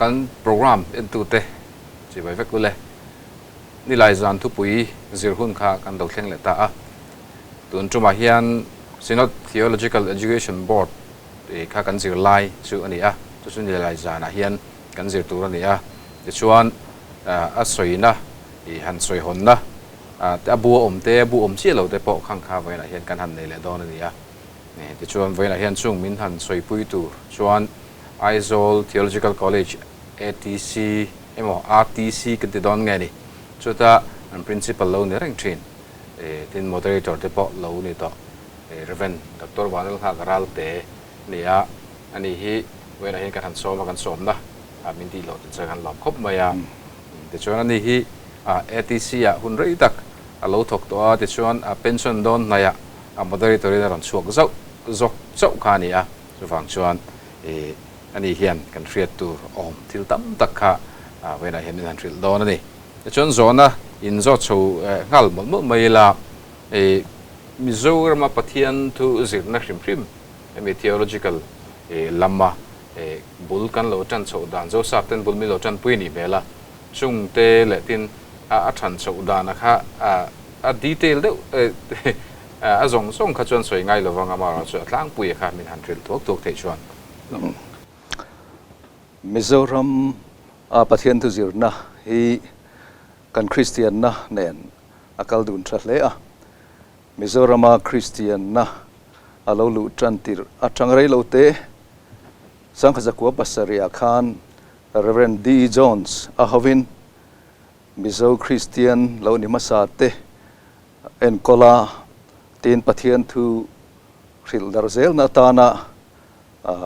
Kan program entute chibai vek ule. Nilai zan thupui zir hun kha kan lo thleng leh ta a. Tun tumah hian Synod Theological Education Board kha kan zir lai chu a ni a, chu chu nilai zanah hian kan zir tur a ni a. Tichuan a sawina i han sawihawnna a bu a awm te, a bu awm chiah lo te pawh khang kha vawiinah hian kan han nei leh dawn a ni a. Tichuan vawiinah hian chung min han sawipui tur chuan Aizawl Theological College, ATC, emaw RTC kan ti dawn nge ni, chuta an Principal lo ni reng thin, tin Moderator te pawh lo ni tawh Rev. Doctor Vanlalnghak Ralte a ni a, ani hi vawiinah hian kan han sawm a, kan sawmna min tih loh te chuan kan lawm khawp mai a. Tichuan ani hi ATC ah hun rei tak a lo thawk tawh a, tichuan a pension dawn hnaiah a Moderator in a rawn chhuak zauh zawk chauh kha a ni a. Chuvang chuan i ani hian kan hriat tur awm thil tam tak kha vawiinah hian min han hrilh dawn a ni. Tichuan zawhna in zawt chho nghal mawlh mawlh mai ila, i Mizorama Pathian thu zirna hrim hrim hemi theological lama bul kan lo tan chhoh dan, Zosap ten bul min lo tanpui a nih hmel a, chungte leh tin a than chhoh dana kha a detail deuh A zawng zawng kha chuan sawi ngai lovang a, amaherawhchu a tlangpuia kha min han hrilh thuak thuak theih chuan. Mizoram a Pathian thuzirna hi kan Kristianna nen a kal dun tha hle a. Mizorama Kristianna a lo luh tan tirh atang rei lo te, Sangkhazakua pasarih ah khan Rev. D. Jones a hovin Mizo Kristian lo ni hmasa te enkawl a, tin Pathian thu hrilh dar zelna atana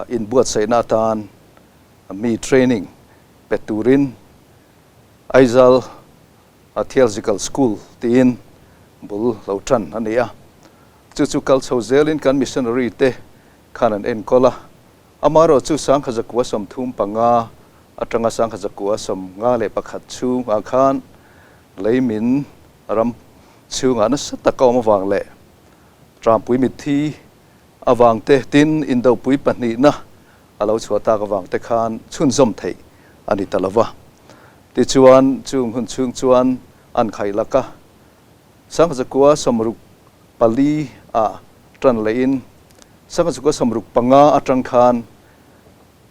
inbuatsaihna atan mi training pe turin Aizawl Theological School tiin bul lo tan a ni a. Chu chu kal chho zelin kan missionary te khan an enkawl a, amaherawhchu 1935 atanga 1951 chhungah khan leimin Ram chhungah nasa tak a awm avang leh Trampui mitthi avang te, tin indopui pahnihna a lo chhuah tak avang te khan chhunzawm theih a ni ta lo va. Tichuan, chung hun chhung chuan an khai lak a, 1964 ah tan lehin 1965 atang khan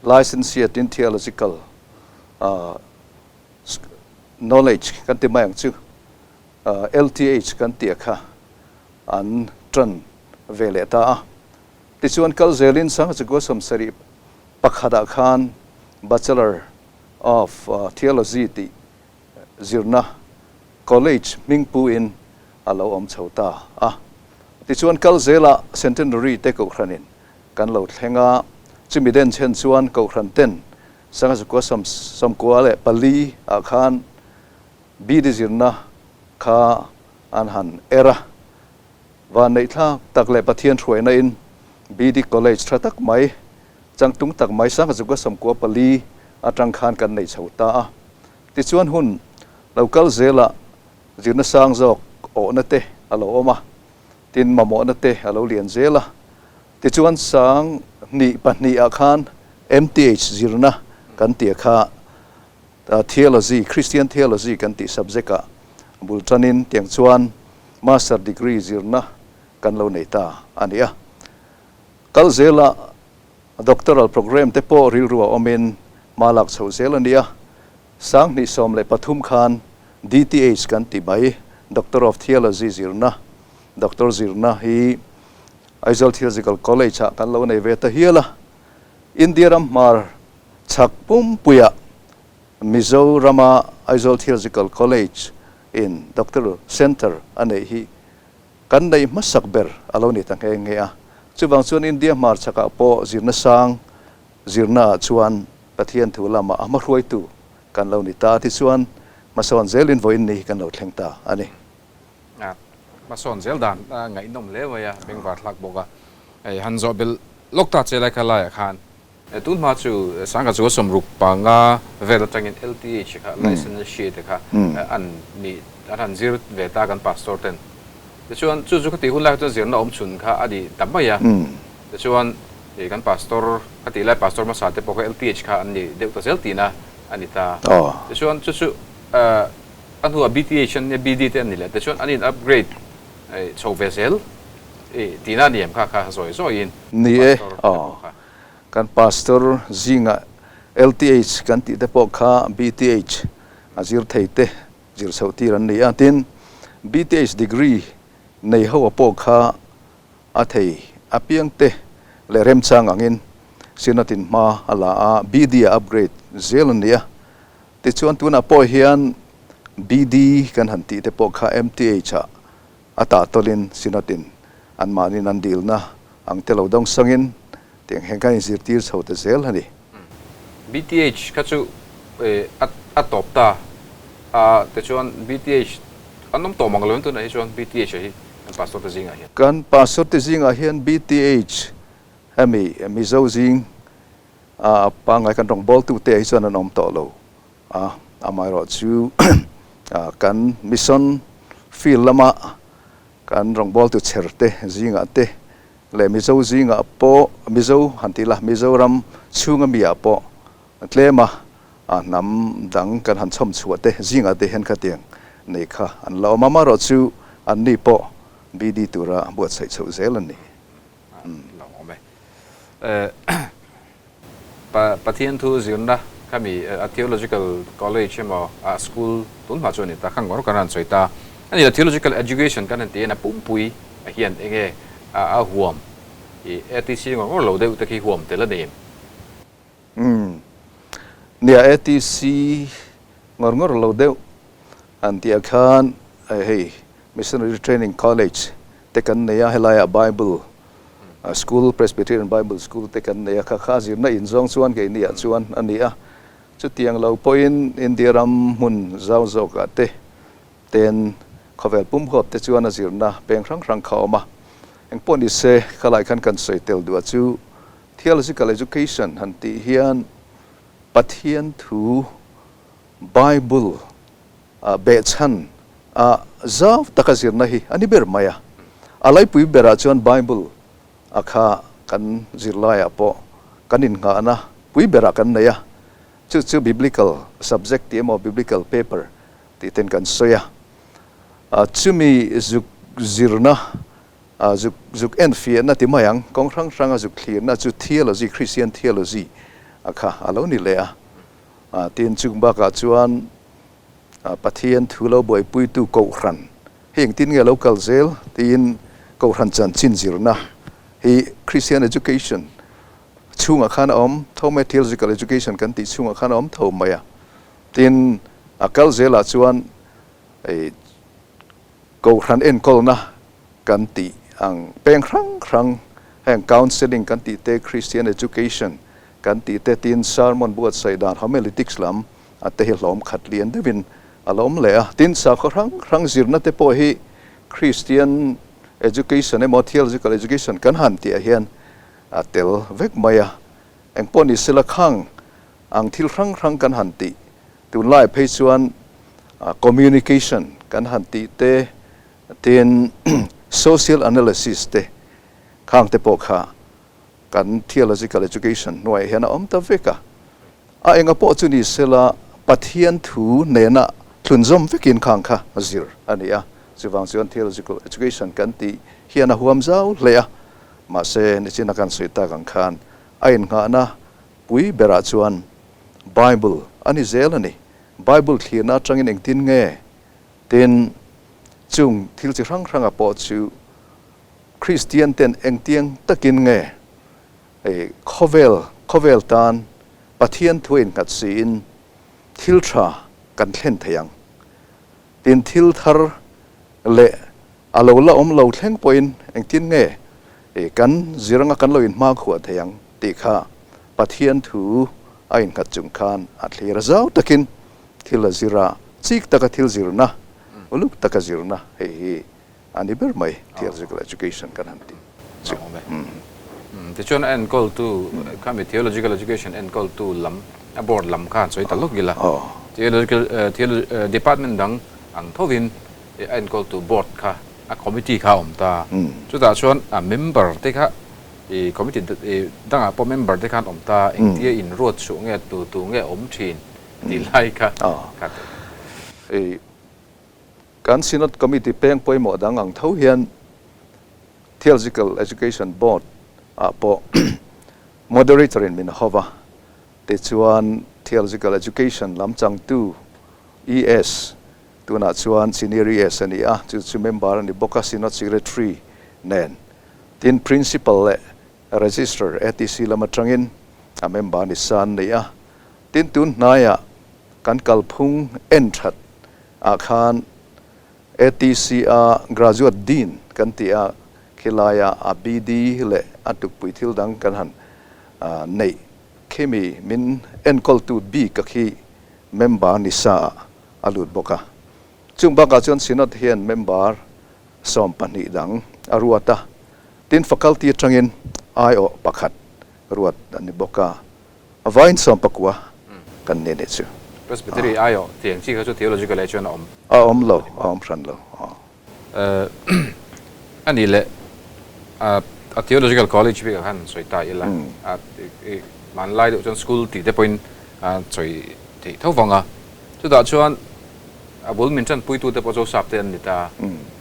Licentiate in Theological Knowledge kan ti mai ang chu, LTH kan tih kha an tan ve leh ta a. Tichuan kal zelin 1971 ah khan Bachelor of Theology tih zirna college hmingpuin a lo awm chho ta a. Tichuan kal zelah Centenary te kohhranin kan lo thleng a, chumi den chhen chuan kohhran ten 1994 ah khan BD zirna kha an han er a, vanneih thlak tak leh Pathian hruaina in BD College tha tak mai, changtlung tak mai 1994 atang khan kan nei chho ta a. Tichuan hun lo kal zelah zirna sang zawk awhna te a lo awm a, tin mamawhna te a lo lian zel a. Tichuan sang hnih pahnih ah khan MTH zirna kan tih kha Theology, Christian Theology kan tih subject ah bul tanin tiang chuan Master Degree zirna kan lo nei ta a ni a. Kal zela Doctoral Programme te pawh rilru a awmin hma lak chho zel a ni a. Sang hnih 13 khan DTH kan ti mai, Doctor of Theology zirna, Doctor zirna hi Aizawl Theological College ah kan lo nei ve ta hial a, India ram hmar chhak pumpuiah Mizorama Aizawl Theological College in Doctor Centre a neih hi kan neih hmasak ber a lo ni ta nghe nghe a. Chuvang chuan India hmar chhakah pawh zirna sang zirna ah chuan Pathian thu lamah a hmahruaitu kan lo ni ta tichuan hmasawn zelin vawiin ni kan lo thleng ta a ni. Hmasawn zel dan ngaihnawm hle mai a, bengvar thlak bawk a. Hei han zawh belh lawk ta che lai kha laiah khan. Tun hma chu sangha chu a 65 vel atangin LTH kha licentiate kha an ni an han zir ve ta kan pastor ten. Tichuan chu chu khati hun lai kha chuan zirna awm chhun kha a ni ta mai a. Tichuan kan pastor khati lai pastor hmasa te pawh kha LTH kha an ni deuh ta zel tihna. a ni ta. Tichuan chu chu a hnuah BTH an nia BD te an ni leh tichuan an in upgrade chho ve zel tihna a ni em kha kha zawi zawiin Ni e, kan pastor zingah LTH kan tih te pawh kha BTH a zir thei te zir chhoh tir an ni a, tin BTH degree nei ho a pawh kha a thei apiang te leh remchang angin Synod in hma a la a, BD a upgrade zel an ni a. Tichuan tunah pawh hian BD kan han tih te pawh kha MTH ah a tah tawlhin Synod in anmahniin an dilna ang te lo dawng sangin tiang hian kan inzirtir chho ta zel a ni. BTH kha chu a tawp ta a, tichuan BTH an awm tawh mang lo in tunah hi chuan BTH ah hi kan pastor te zingah hian. Kan pastor te zingah hian BTH hemi Mizo zing a pangngai kan rawngbawltu te ah hi chuan an awm tawh lo a, amaherawh chu kan mission field lama kan rawngbawltu chher te zingah te leh Mizo zingah pawh Mizo han tih la Mizoram chhunga mi ah pawh tlema hnam dang kan han chhawm chhuah te zingah te hian khatiang nei kha an la awm a, amaherawh chu an ni pawh BD tura buatsaih chhoh zel an ni. Lo awm e. Pathian thu zirna khami a theological college emaw a school tun hma chu a ni ta kha ngawr kan rawn sawi ta a ni lo. Theological education kan han ti hian a pumpui a hian enge a huam i ATC ngawr ngawr lo deuh te khi huam tel a ni em? Umm. Nia ATC ngawr ngawr lo deuh an tih ah khan hei Missionary Training College te kan nei a, helaiah Bible School, Presbyterian Bible School te kan nei a, kha kha zirna inzawng chuan keini ah chuan a ni a. Chutiang lo pawhin India ram hmun zau zawkah te ten khawvel pum huap te chuan a zirna peng hrang hrang kha a awm a. Engpawh ni se, khalai khan kan sawi tel duh a chu Theological Education han tih hian Pathian thu Bible behchhan a zau taka zirna hi a ni ber mai a. A laipui berah chuan Bible a kha kan zirlaiah pawh kan innghahna pui berah kan nei a. Chu chu Biblical subject tih emaw Biblical paper tih ten kan sawi a. Chumi zuk zirna zuk zuk enfiahna ti mai ang, kawng hrang hranga zuk thlirna chu theology, Christian theology a kha a lo ni leh a. Tin, chung bakah chuan Pathian thu lo buaipuitu Kohhran hi engtin nge lo kal zel tiin Kohhran chanchin zirna hi Christian education chhungah khan a awm tho mai a, theological education kan tih chhungah khan a awm tho mai a. Tin, a kal zelah chuan Kohhran enkawlna kan tih ang peng hrang hrang heng counselling kan tih te, Christian education kan tih te tin sermon buatsaih dan homiletics lam a te hi hlawm khat lian deuhin a lo awm leh a. Tin sakhaw hrang hrang zirna te pawh hi Christian education emaw theological education kan han tih ah hian a tel vek mai a. Engpawh ni sela khang ang thil hrang hrang kan han tih Tunlai phei chuan communication kan han tih te, tin social analysis te khang te pawh kha kan theological education hnuaiah hian a awm ta vek a. A enga pawh chu ni sela Pathian thu nena thlunzawm vekin khang kha zir a ni a. Chuvang chuan theological education kan tih hian a huam zau hle a. Mahse nichina kan sawi tak ang khan a innghahna pui berah chuan Bible a ni zel a ni. Bible thlirna atangin engtin nge? Tin, chung thil chi hrang hranga pawh chu Kristian ten engtiang takin nge khawvel khawvel tan Pathian thu a innghat siin thil tha kan thlen thei ang? Tin, thil thar leh a lo la awm lo thleng pawhin engtin nge kan zir anga kan lo inhmakhua thei ang tih kha Pathian thu a innghat chung khan a thlir a zau takin thil a zir a, chik taka thil zirna, uluk taka zirna hei hi a ni ber mai theological education kan han tih chu. Tichuan a enkawltu khami theological education enkawltu lam a board lam kha han sawi ta lawk ila theological department dang ang thovin a enkawltu board kha a committee kha a awm ta. Chutah chuan a member te kha i committee dangah pawh member te khan awm ta, engtia inruat chhuah nge tu tu nge awm thin tih lai kha kha teh. I kan Synod Committee peng pawimawh dang ang tho hian Theological Education Board ah pawh Moderator in min hova, tichuan Theological Education lam changtu ES tunah chuan Senior ES a ni a, chu chu member a ni bawk a, Synod Secretary nen. Tin, Principal leh Registrar ATC lam atangin a member ni sa an nei a. Tin, tun hnaiah kan kalphung en that ah khan ATC a Graduate Dean kan tih a, khilaia a BD leh a tukpui thil dang kan han neih khimi min enkawltu bik a khi member ni sa ah a lut bawk a. Chung bakah chuan Synod hian member 12 dang a ruat a, tin faculty atangin aiawh pakhat ruat a ni bawk a, a vain 19 kan ni anih chu. Presbytery aiawh tih ang chi kha chu theological ah chuan a awm. A awm lo, a awm hran lo. A nih leh a theological college bikah khan sawi ta ila, hmanlai deuh chuan school tih te pawhin a sawi theih tho vang a, chutah chuan a bul min tanpuitute pawh Zosap te an ni ta.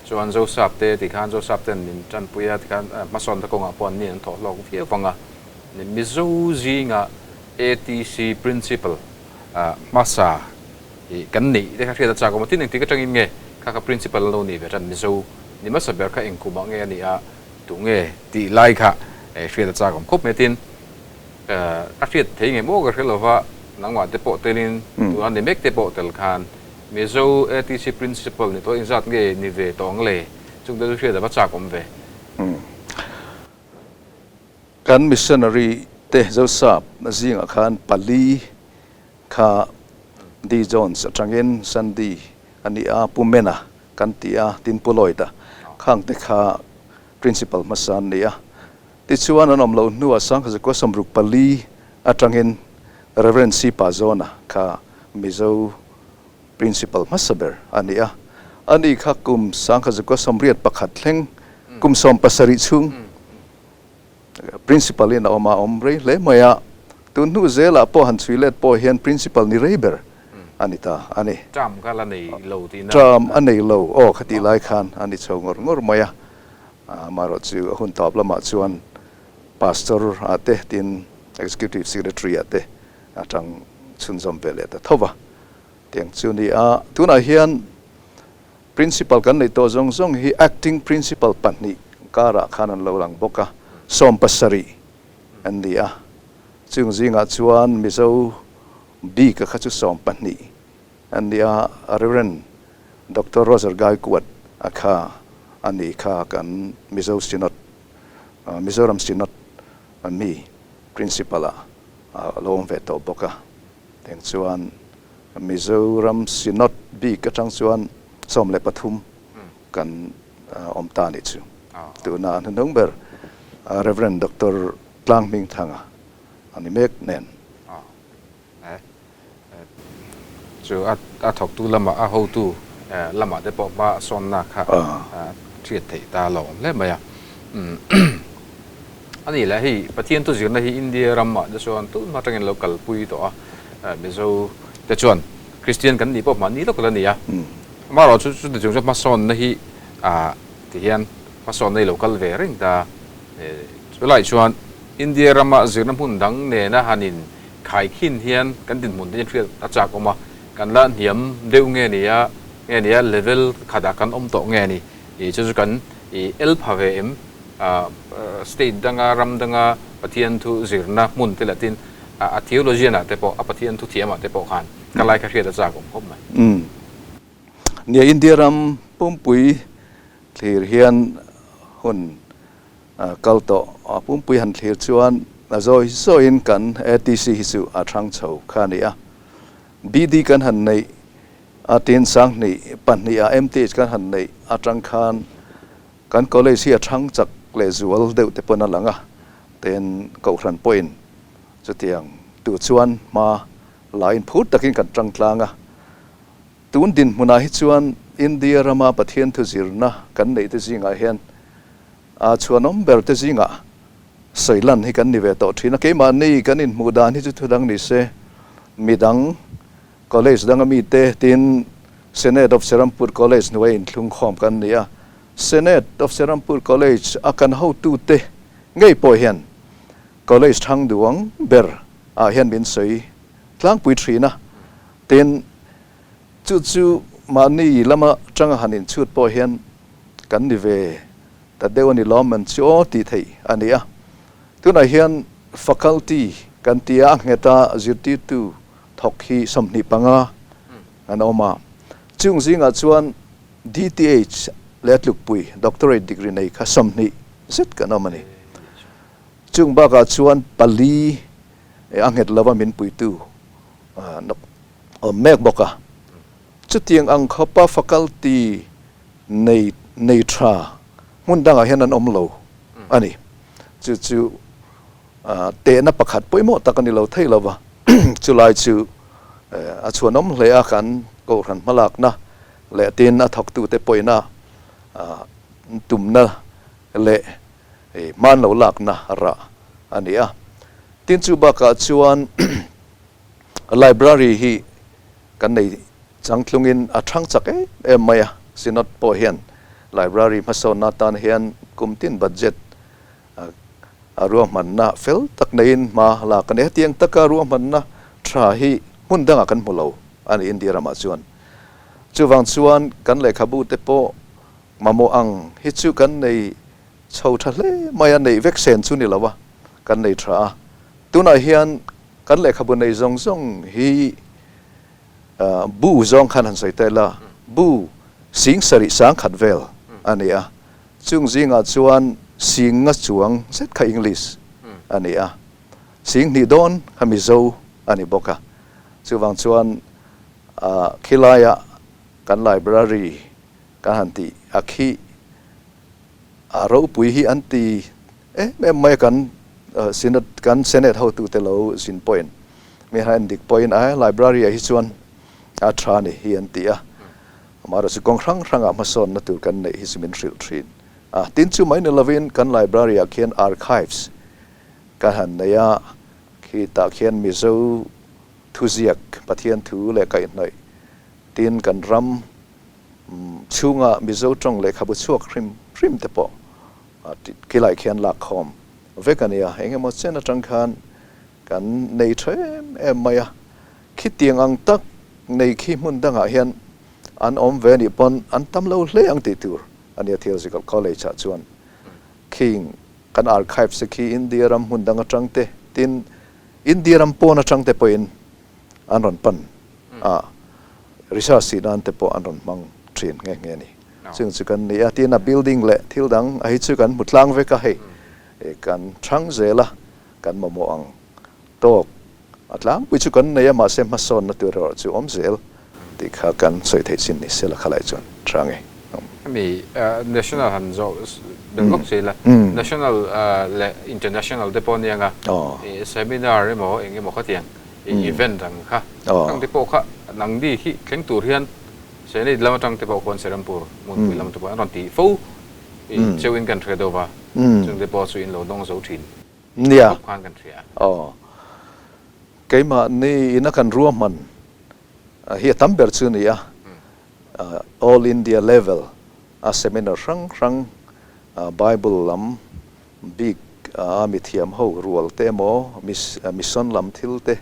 Chuan Zosap te tih khan Zosap ten min tanpui a tikhan hmasawnna kawngah pawh an ni an thawh hlawk viau vang a. Mizo zinga ATC principal hmasa hi kan neih te kha hriat a chak awm a, tin engtik atangin nge kha kha principal an lo nih ve tan Mizo ni hmasa ber kha eng kumah nge a nih a tunge tih lai kha hriat a chak awm khawp mai tin A hriat thei nge maw ka hre lova, nangmah te pawh telin tuna ni mek te pawh tel khan Mizo ATC Principal ni tawh engzat nge ni ve tawh ang le? Chung te chu hriat a va chak awm ve. Kan missionary te Zosap zingah khan pali kha D Jones atangin Sandy a ni a, Pu Mena kan ti a, tin Pu Lloyd a khang te kha Principal hmasa an ni a. Tichuan an awm loh hnuah Sangkhazakua 64 atangin Rev. C. Pazawna kha Mizo Principal hmasa ber a ni a. Ani kha kum Sangkhazakua 81 thleng kum 17 chhung Principal in a awm a, a awm rei hle mai a. Tun hnu zelah pawh han chhui let pawh hian Principal ni rei ber a ni ta a ni. Term kha la nei lo tihna. Term a nei lo, aw khatih lai khan a ni chho ngawr ngawr mai a. Amaherawh chu a hun tawp lamah chuan Pastor ah te tin Executive Secretary ah te a tang chhunzawm ve leh ta tho va. Tiang chu ni a, tunah hian Principal kan neih tawh zawng zawng hi Acting Principal pahnih karah khan an lo lang bawk a, 17 an ni a. Chung zingah chuan Mizo bik a kha chu 12 An ni a, Rev. Doctor Roger Gaikwad a kha a ni kha kan Mizo Synod, Mizoram Synod mi Principal ah a lo awm ve tawh bawk a. Teng chuan Mizoram Synod bik atang chuan 13 kan awm ta a nih chu. Tuna a hnuhnung ber Rev. Doctor Tlanghmingthanga a ni mek nen. Chu a thawktu lamah a hotu lamah te pawh hma sawnna kha a hriat theih ta lo awm hle mai a. A nih leh hei Pathian thu zirna hi India ramah te chuan tun hma atangin lo kalpui tawh a, Mizo te chuan Kristian kan nih pawh mahni lawk la ni a. Amaherawh chu chuti chung chuan hmasawnna hi tihian hmasawnna hi lo kal ve reng ta. Chulai chuan India rama zirna hmun dang nena hanin Khaikhin hian kan dinhmun te hian hriat a chak awm a, kan la hniam deuh nge ni a, nge ni a level khatah kan awm tawh nge ni tih chu chu kan i el pha ve em? State danga ram danga Pathian thu zirna hmun te leh tin a theologian ah te pawh a Pathian thu thiam ah te pawh khan ka lai kha hriat a chak awm khawp mai. Nia India ram pumpui thlir hian hun Kal tawh a pumpui han thlir chuan a zawi zawiin kan ATC hi chu a thang chho kha a ni a. BD kan han neih a tin 2002 ah MTH kan han neih atang khan kan college hi a thang chak leh zual deuh te pawn a lang a, tin Kohhran pawhin chutiang tu chuan hma lain phur takin kan tang tlang a. Tun dinhmunah hi chuan India rama Pathian thu zirna kan neih te zingah hian A chhuanawm ber te zingah sawi lan hi kan ni ve tawh thin a, keimahni kan inhmuh dan hi chu thu dang ni se, midang. College danga mite tin Senate of Serampore College hnuai inthlungkhawm kan ni a. Senate of Serampore College a kan hotute ngei pawh hian College thang duang ber ah hian min sawi tlangpui thin a. Tin, chu chu mahni lama tanga han inchhut pawh hian kan ni ve ta deuh a ni lawm man chu aw tih theih a ni a. Tunah hian Faculty kan ti a, a ngheta zirtirtu thawk hi 25 an awm a. Chung zingah chuan DTH leh a tlukpui Doctorate degree nei kha 20 zet kan awm a ni. Chung bakah chuan pali a nghet lova min puitu awm mek bawk a. Chutiang ang khawpa faculty nei nei tha hmun dangah hian an awm lo a ni. Chu chu tehna pakhat pawimawh tak a ni lo thei lo va, chulai chu a chhuanawm hle a, kan kohhran hmalakna leh tin a thawktute pawina tumna leh hman lo lakna rah a ni a. Tin chu bakah chuan library hi kan nei changtlungin a thang chak em em mai a, Synod pawh hian library hmasawnna atan hian kum tin budget a ruahmanna fel tak neiin hma lak a ni. Hetiang taka ruahmanna tha hi hmun dangah kan hmu lo a ni India ramah chuan. Chuvang chuan kan lehkhabu te pawh mamawh ang hi chu kan nei chho tha hle mai a, neih vek sen chu ni lo a, kan nei tha a. Tunah hian kan lehkhabu nei zawng zawng hi bu zawng khan han sawi ta ila, bu 7001 vel a ni a. Chung zingah chuan 50 chuang zet kha English a ni a, 2000 dawn kha Mizo a ni bawk a. Chuvang chuan khilaia kan library kan han tih a khi a ropui hi an ti em em mai a, kan Synod kan Senate hotute lo zin pawhin mi han en dik pawhin a library ah hi chuan a tha a ni hi an ti a. Amaherawhchu kawng hrang hrangah hmasawnna tur kan neih hi chu min hrilh thin a. Tin chu mai ni lovin kan library ah khian archives kan han nei a, khitah khian Mizo thuziak, Pathian thu leh kaihhnawih tin kan ram chhunga Mizo tawng lehkhabu chhuak hrim hrim te pawh khilai khian lak khawm vek a ni a. Eng emaw chen atang khan kan nei tha em em mai a, khitiang ang tak nei khi hmun dangah hian an awm ve anih pawn an tam lo hle ang tih tur a nia Theological College ah chuan khing kan archives te khi India ram hmun dang atang te tin India ram pawn atang te pawhin an rawn pan a, research tih nan te pawh an rawn hmang thin nghe nghe a ni. Chung chu kan ni a, tin a building leh thil dang a hi chu kan hmu tlang vek a, hei kan thang zel a, kan mamawh ang tawk a tlangpui chu kan nei a, mahse hmasawnna tur erawh chu awm zel tih kha kan sawi theih chin ni se la khalai chuan tha nge. Hemi national han zawh belh vak che ila, national leh international te pawh ania nga, seminar emaw eng emaw khatiang event ang kha, khang te pawh kha nangni hi thleng tur hian Senate lam atang te pawh khuan Serampur hmunpui lam te pawh an rawn ti fo cheuhin kan hria deuh va, chung te pawh chu in lo dawng zo thin khawp khan kan hria. Aw, keimahni ina kan ruahman hi a tam ber chu ni a, All India level a seminar hrang hrang Bible lam bik a mithiam ho rual te emaw mission lam thil te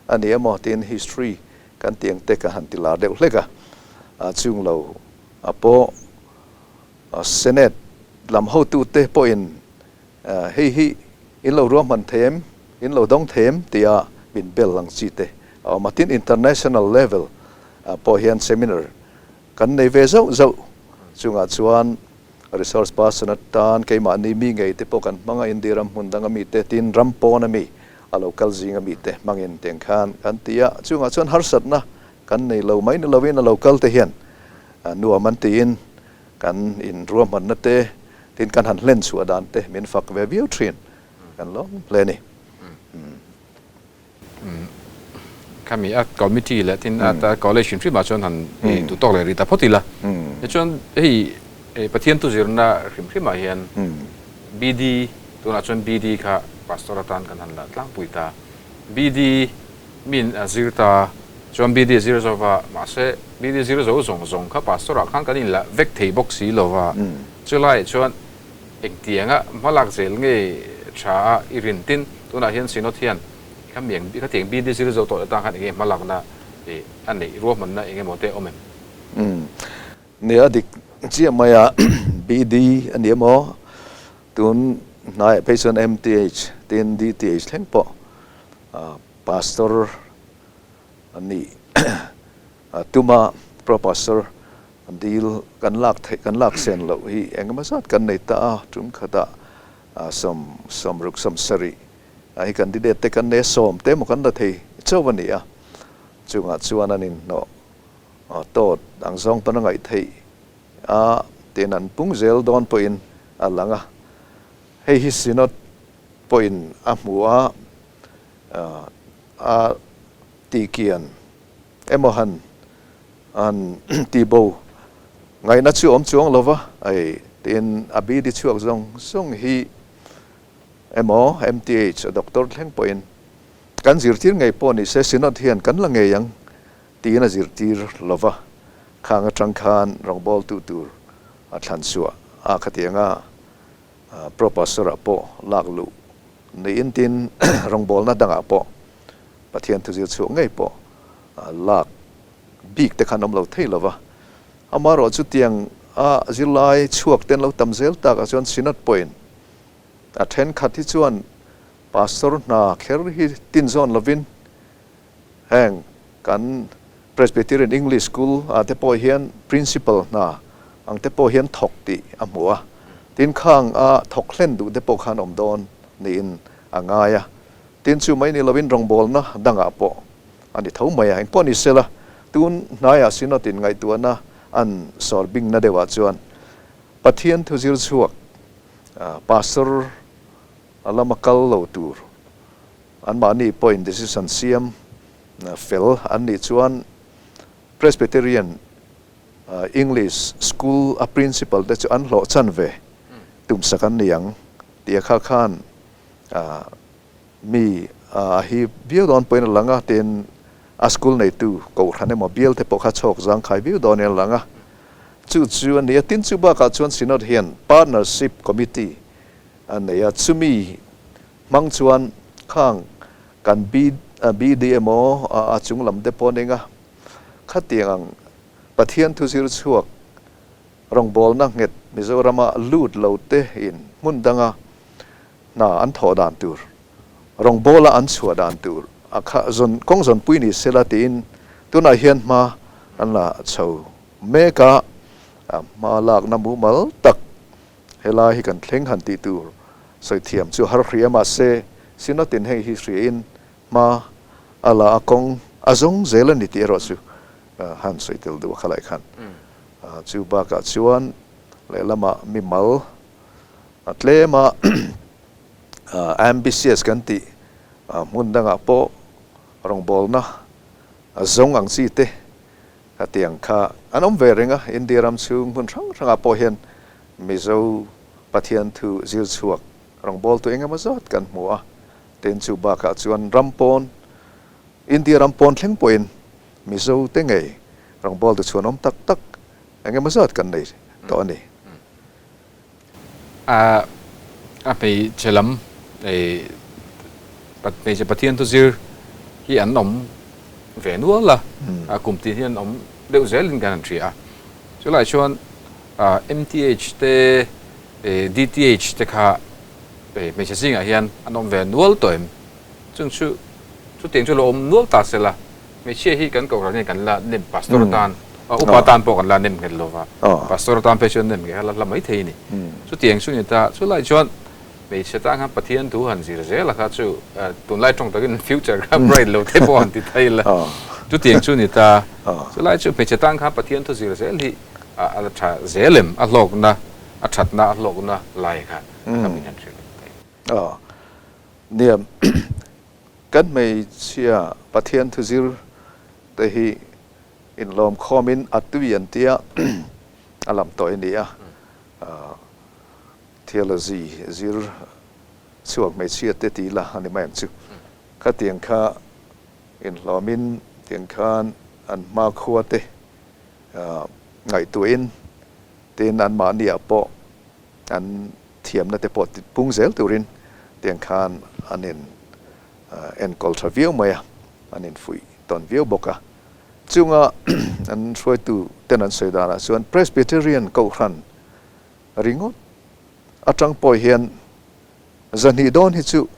a ni emaw tiin history kan tih ang te ka han ti lar deuh hlek a, chung lo a pawh Senate lam hotute pawhin hei hi in lo ruahman thei em, in lo dawng thei em tia min bel ang chi te a awm a. Tin, international level pawh hian seminar kan nei ve zauh zauh chungah chuan resource person atan keimahni mi ngei te pawh kan hmang a, India ram hmun danga mi te, tin ram pawna mi a lo kal zinga mi te hmangin tiang khan kan ti a. Chungah chuan harsatna kan nei lo mai ni lovin a lo kal te hian nuam an tiin kan inruahmanna te tin kan han hlen chhuah dan te min fak ve viau thin kan lawm hle a ni. Khami a committee leh tin a college hrim hrimah chuan han duh tawk leh rih ta phawt ila. Tichuan hei Pathian thu zirna hrim hrimah hian BD tunah chuan BD kha pastor atan kan han la tlangpui ta. BD min a zir ta. Chuan BD zir zo va, mahse BD zir zo zawng zawng kha pastor ah khan kan inla vek thei bawk si lo va, chulaiah chuan engtianga hmalak zel nge tha a i rin tin tunah hian Synod hian khamiang khatiang BD zir zo tawh atang khan enge hmalakna ih a neih ruahmanna eng emaw te a awm em? Umm nia dik chiah mai a, BD a ni emaw tun hnaiah phei chuan MTH tin DTH thleng pawh pastor a nih tuma Pro Pastor dil kan lak theih kan lak sen loh hi engemaw zat kan nei ta a, tum khatah sawm sawmruk sawmsarih hi candidate te kan nei a, sawm te emaw kan la thei chauh a ni a, chungah chuan an inhnawh tawt ang zawng pawn a ngaih theih a, tin an pung zel dawn pawhin a lang a, hei hi Synod pawhin a hmu a. A tihkian emaw han han tihbo ngaihna chu awm chuang lo va, hei tiin a BD chhuak zawng zawng hi emaw MTH a doctor thleng pawhin kan zirtir ngei pawh ni se Synod hian kan la ngei ang tiin a zirtir lo va, khang atang khan rawngbawltu tur a thlan chhuah a khatianga Pro Pastor ah pawh lak luh Niin tin rawngbawlna dangah pawh Pathian thuzir chhuak ngei pawh lak bik te khan awm lo thei lova, amaherawh chutiang a zirlai chhuak ten lo tam zel takah chuan Synod pawhin a thenkhat hi chuan Pastor hna kher hi tin zawn lovin Heng kan Presbyterian English School ah te pawh hian Principal hna ang te pawh hian thawk tih a hmu a, tin khang a thawk hlen duh te pawh khan awm dawn niin a ngai a, tin chu mai ni lovin rawngbawlna dangah pawh a ni tho mai a, engpawh ni sela tun hnaiah Synod in ngaihtuahna an sawr bingna deuhah chuan Pathian thu zir chhuak Pastor lama kal lo tur Anmahni pawhin decision siam fel an nih chuan Presbyterian English School a principal te chu an hlawh chan ve tumsak an ni ang tih a kha khan mi a hi viau dawn pawhin a lang a, tin a school neitu kohhran emaw bial te pawh kha chhawk zangkhai viau dawnin a lang a, chu chu a ni a. Tin chu bakah chuan Synod hian Partnership Committee a nei a, chumi Hmang chuan khang kan BD emaw a chung lam te pawh ning a, khatiang ang Pathian thu zir chhuak rawngbawlna nghet Mizorama lut lo te in hmun danga hna an thawh dan tur, rawngbawla an chhuah dan tur a kha zawn kawng zawnpui ni sela tiin tunah hian hma an la chho mek a, hma lakna mumal tak Helai hi kan thleng han tih tur sawi thiam chu har hria mahse Synod-in hei hi hriain hma a la a kawng a zawng zel a ni tih erawh chu han sawi tel duh a khalai khan. Chu bakah chuan lehlamah mimal a tlema ambitious kan tih hmun dangah pawh rawngbawlna a zawng ang chi te Hetiang kha an awm ve reng a, India ram chhung hmun hrang hrangah pawh hian Mizo Pathian thu zir chhuak rawngbawltu eng emaw zat kan hmu a, tin chu bakah chuan ram pawn, India ram pawn thleng pawhin Mizo te ngei rawngbawltu chhuan awm tak tak eng emaw zat kan nei tawh a ni. A hmeichhe lam hmeichhe Pathian thu zir hi an awm ve nual a, a kum tin hi an awm deuh zelin kan han hria a. Chulai chuan MTH te DTH te kha hmeichhe zingah hian an awm ve nual tawh em? Chung chu chutiang chu lo awm nual ta sela, hmeichhia hi kan kohhran hian kan la nem pastor atan, upa tan pawh kan la nem nghet lova, pastor atan phei chuan nem ngei kha la hla maithei a ni. Chutiang chu ni ta, chulai chuan hmeichhe tan khan Pathian thu han zir zel a kha chu tunlai tawng takin future kha bright lo te pawh han ti thei la, chutiang chu ni ta, chulai chu hmeichhe tan khan Pathian thu zir zel hi a la tha zel em, a hlawkna, a thatna, a hlawkna lai kha ka min han hrilh thei. Nia, kan hmeichhia Pathian thuzir te hi inlawm khawmin a tui an tia a lam tawh i ni a, theology zir chhuak hmeichhia te ti la a ni mai ang chu. Khatiang kha inhlawmin. Tiang khan an hmakhua te ngaihtuahin tin anmahni ah pawh an thiamna te pawh pung zel turin tiang khan an in enkawl tha viau mai a, an in fuih tawn viau bawk a. Chunga an hruaitu ten an sawi danah chuan Presbyterian Kohhran ringawt atang pawh hian zahnih dawn hi chu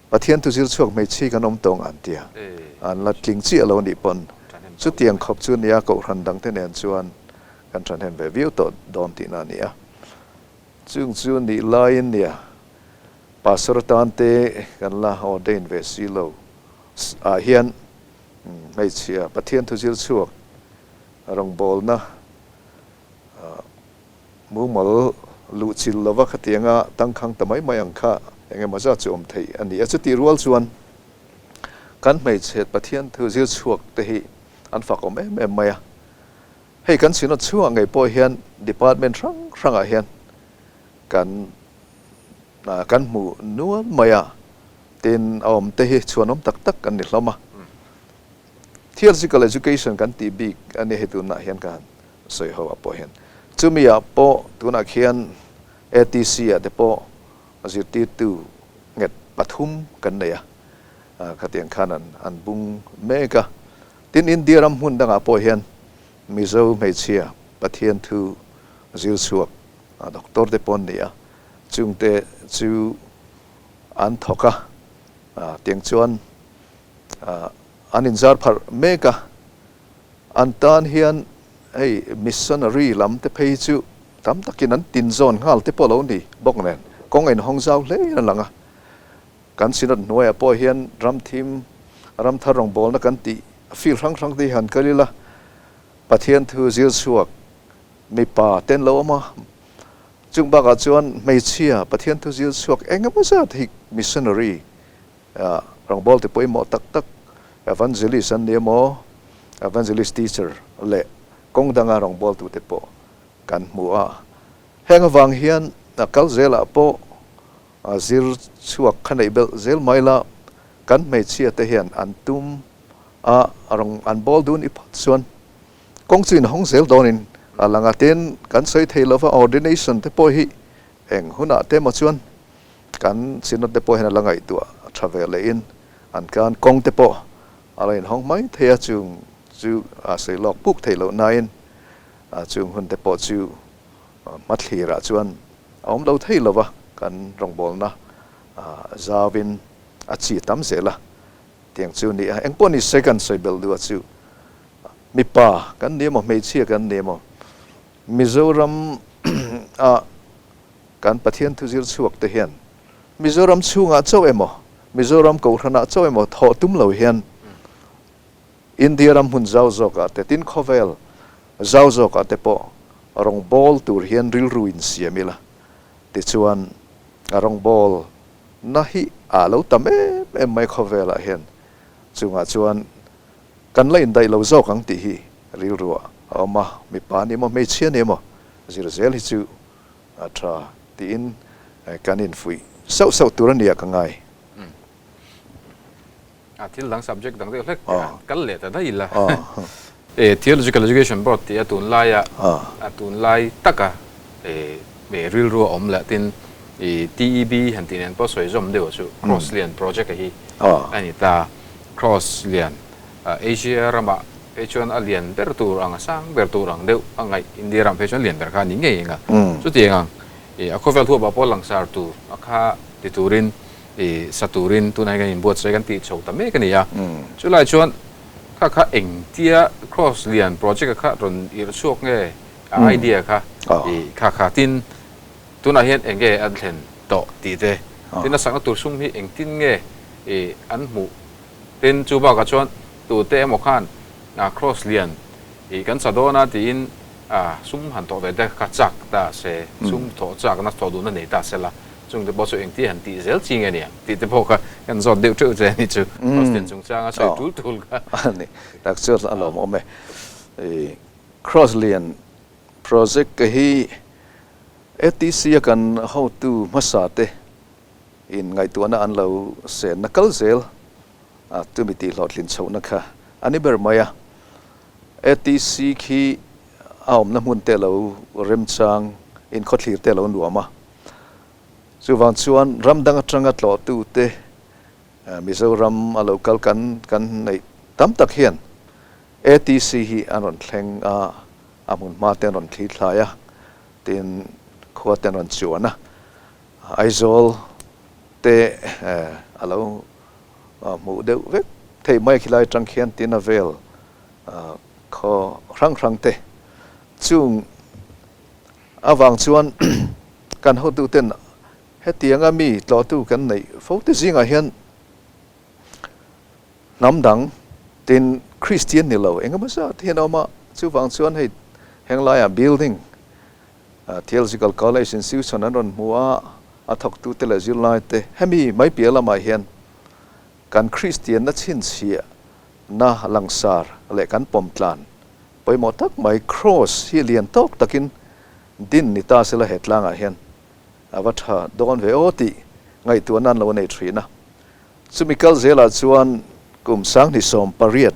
Pathian thu zir chhuak hmeichhi kan awm tawng an tia, an la tling chiah lo nih pawn chutiang khawp chu nia Kohhran dangte nen chuan kan thahnem ve viau tawh dawn tihna a ni a. Chung chu nih laiin nia Pastor atan te kan la ordain ve si lo ah hian hmeichhia Pathian thu zir chhuak rawngbawlna Mumal luh chil lova khatianga tangkhang ta mai mai ang kha eng emaw zat chu awm theih a ni a. Chutih rual chuan kan hmeichhe Pathian thu zir chhuak te hi an fak awm em em mai a. Hei kan Synod chhungah ngei pawh hian department hrang hrangah hian kan kan hmu nual mai a, tin a awm te hi chhuanawm tak tak an ni hlawm a. Theological education kan tih bik a ni hei tunah hian ka han sawi ho ah pawh hian chumi ah pawh tunah khian ATC ah te pawh zirtirtu nghet pathum kan nei a, khatiang khan an an bung mek a. Tin India ram hmun dangah pawh hian Mizo hmeichhia Pathian thu zir chhuak doctor te pawh an ni a, chungte chu an thawk a, tiang chuan an inzar pharh mek a. An tan hian hei missionary lam te phei chu tam takin an tin zawn nghal te pawh lo ni bawk nen kawng a inhawng zau hle in a lang a. Kan Synod hnuaiah pawh hian ram thim, ram thar rawngbawlna kan tih field hrang hrang te hi han kal ila, Pathian thu zir chhuak mipa ten lo awm a, chung bakah chuan hmeichhia Pathian thu zir chhuak eng emaw zat hi missionary Rawngbawlte te pawimawh tak tak Evangelist an ni emaw, Evangelist teacher leh kawng danga rawngbawltute pawh kan hmu a. Heng avang hian kal zelah pawh zir chhuak kha neih belh zel mai la, kan hmeichhia te hian an tum a, rawng an bawl dun i phawt chuan kawng chu inhawng zel dawnin a lang a. Tin, kan sawi thei lova ordination te pawh hi eng hunah te emaw chuan Kan Synod te pawh hian a la ngaihtuah tha ve leh in an kan kawng te pawh a la inhawng mai thei a, chung chu a sawi lawk puk theih loh nain chung hun te pawh chu hmathlir ah chuan a awm lo thei lo va, kan rawngbawlna zau in a chi tam zel a, tiang chu ni a. Engpawh ni se kan sawi belh duh a chu mipa kan ni emaw hmeichhia kan ni emaw Mizoram ah Kan Pathian thu zir chhuak te hian Mizoram chhungah chauh emaw, Mizoram Kohhranah chauh emaw thawh tum lo hian India ram hmun zau zawkah te, tin khawvel zau zawkah te pawh rawngbâwl tur hian rilru in siam ila, tichuan a rawngbâwl na hi a lo tam em em mai khawvelah hian chungah chuan kan la indaih lo zawk ang tih hi rilruah a awm a, mipa ni emaw hmeichhia ni emaw zir zel hi chu A tha tiin kan infuih sauh sauh tur a nia ka ngai. A thil dang subject dang deuh hlek kal leh ta daih ila. E Theological Education Board tih a tunlaia a tunlai taka e rilru a awm leh tin i TEB han tih nen pawh sawi zawm deuh chu Cross Lian project a hi a ni ta. Cross Lian Asia ramah phei chuan a lian ber tur ang, a sang ber tur ang deuh a ngaih India ram phei chuan lian ber kha a ni ngei eng a. Chutiang ang ih a khawvel huapah pawh langsar tur a kha ti turin ih sa turin tunah hian kan inbuatsaih kan tih chho ta mek a ni a. Chulai chuan kha kha engtia Cross lian project a kha rawn irh chhuak nge a idea kha ih kha kha tin tunah hian eng nge an thlen tawh tih te tin a sakna tur sum hi engtin nge ih an hmuh Tin, chu bakah chuan tute emaw khan Cross lian ih kan sa dawn a tiin sum han thawh ve te kha chak ta se, sum thawh chakna thawh duhna nei ta se la, chungte pawh chu engti han tih zel chi nge niang tih te pawh kha kan zawt deuh teuh che a ni chu. Cross lian chungchanga sawi tul tul kha. A ni, tak chu a lawmawm e. Cross lian project hi ATC a kan hotu hmasa te In ngaihtuahna an lo senna kal zel Chumi tih hlawhtlin chhohna kha a ni ber mai a. ATC khi a awmna hmun te lo remchang in khawthlir te lo nuam a. Chuvang chuan ram dang atanga tlawhtu te Mizoram a lo kal kan kan neih tam tak hian ATC hi an rawn thleng a, a hmun hma te an rawn thli thlai a, tin khua te an rawn chuan a. Aizawl te a lo hmuh deuh vek theih mai khilai atang khian tin a vel khaw hrang hrang te chung avang chuan kan hotu ten hetianga mi tlawhtu kan neih fo te zingah hian hnam dang tin Kristian ni lo engemaw zat hian a awm a, chuvang chuan hei henglaiah building Theological College institution an rawn hmu a, a thawktute leh zirlaite hemi mai piah lamah hian kan Kristianna chhinchhiahna langsar leh kan pawmtlan pawimawh tak mai Kraws hi lian tawk takin din ni ta sela he tlangah hian a va tha dawn ve aw tih ngaihtuahna an lo nei thin a. Chumi kal zelah chuan kum 2018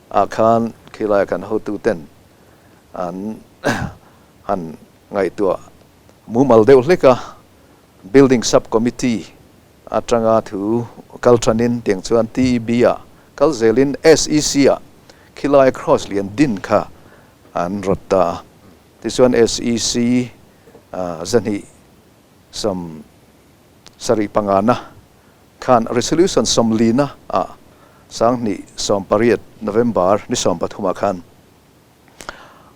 ah khan khilaiah kan hotuten an han ngaihtuah mumal deuh hlek a, Building Sub Committee atanga thu kal thanin tiang chuan TEB ah kal zelin SEC ah khilai Cross lian din kha an rawt ta a. Tichuan SEC 2075na khan Resolution 40na ah 2018 November ni 13 ah khan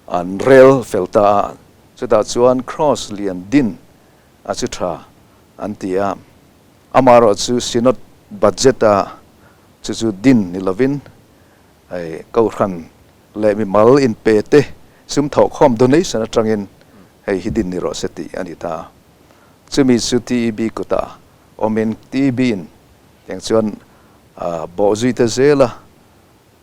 An rel fel ta a, chutah chuan Kraws lian din a chu tha an ti a. Amaherawh chu Synod budget a chu chu din ni lovin hei Kohhran leh mimal inpe te sum thawhkhawm donation atangin hei hi din ni rawh se tih a ni ta a. Chumi chu TEB kutah awmin TEB in tiang chuan bawhzui ta zel a.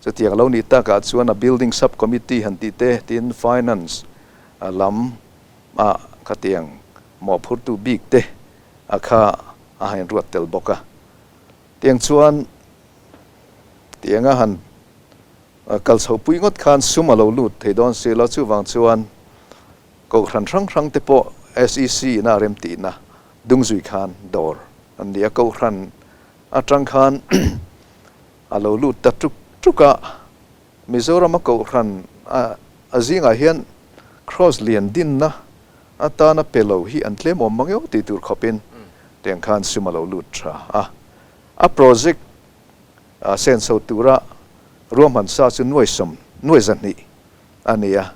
Chutiang lo nih takah chuan a Building Sub Committee han tih te, tin Finance lam ah khatiang mawhphurtu bik te a kha a han inruat tel bawk a. Tiang chuan tianga han kal chho pui ngawt khan sum a lo lut thei dawn si lo, chuvang chuan Kohhran hrang hrang te pawh SEC ina a remtihna dungzui khan dawr an ni a, Kohhran atang khan A lo lut ta tuk tuk a, Mizorama Kohhran a zingah hian Kraws lian dinna atana pe lo hi an tlem awm mang emaw tih tur khawpin tiang khan sum a lo lut tha a. A project senso tura ruahman sa chu nuai sawm, nuai zahnih a ni a.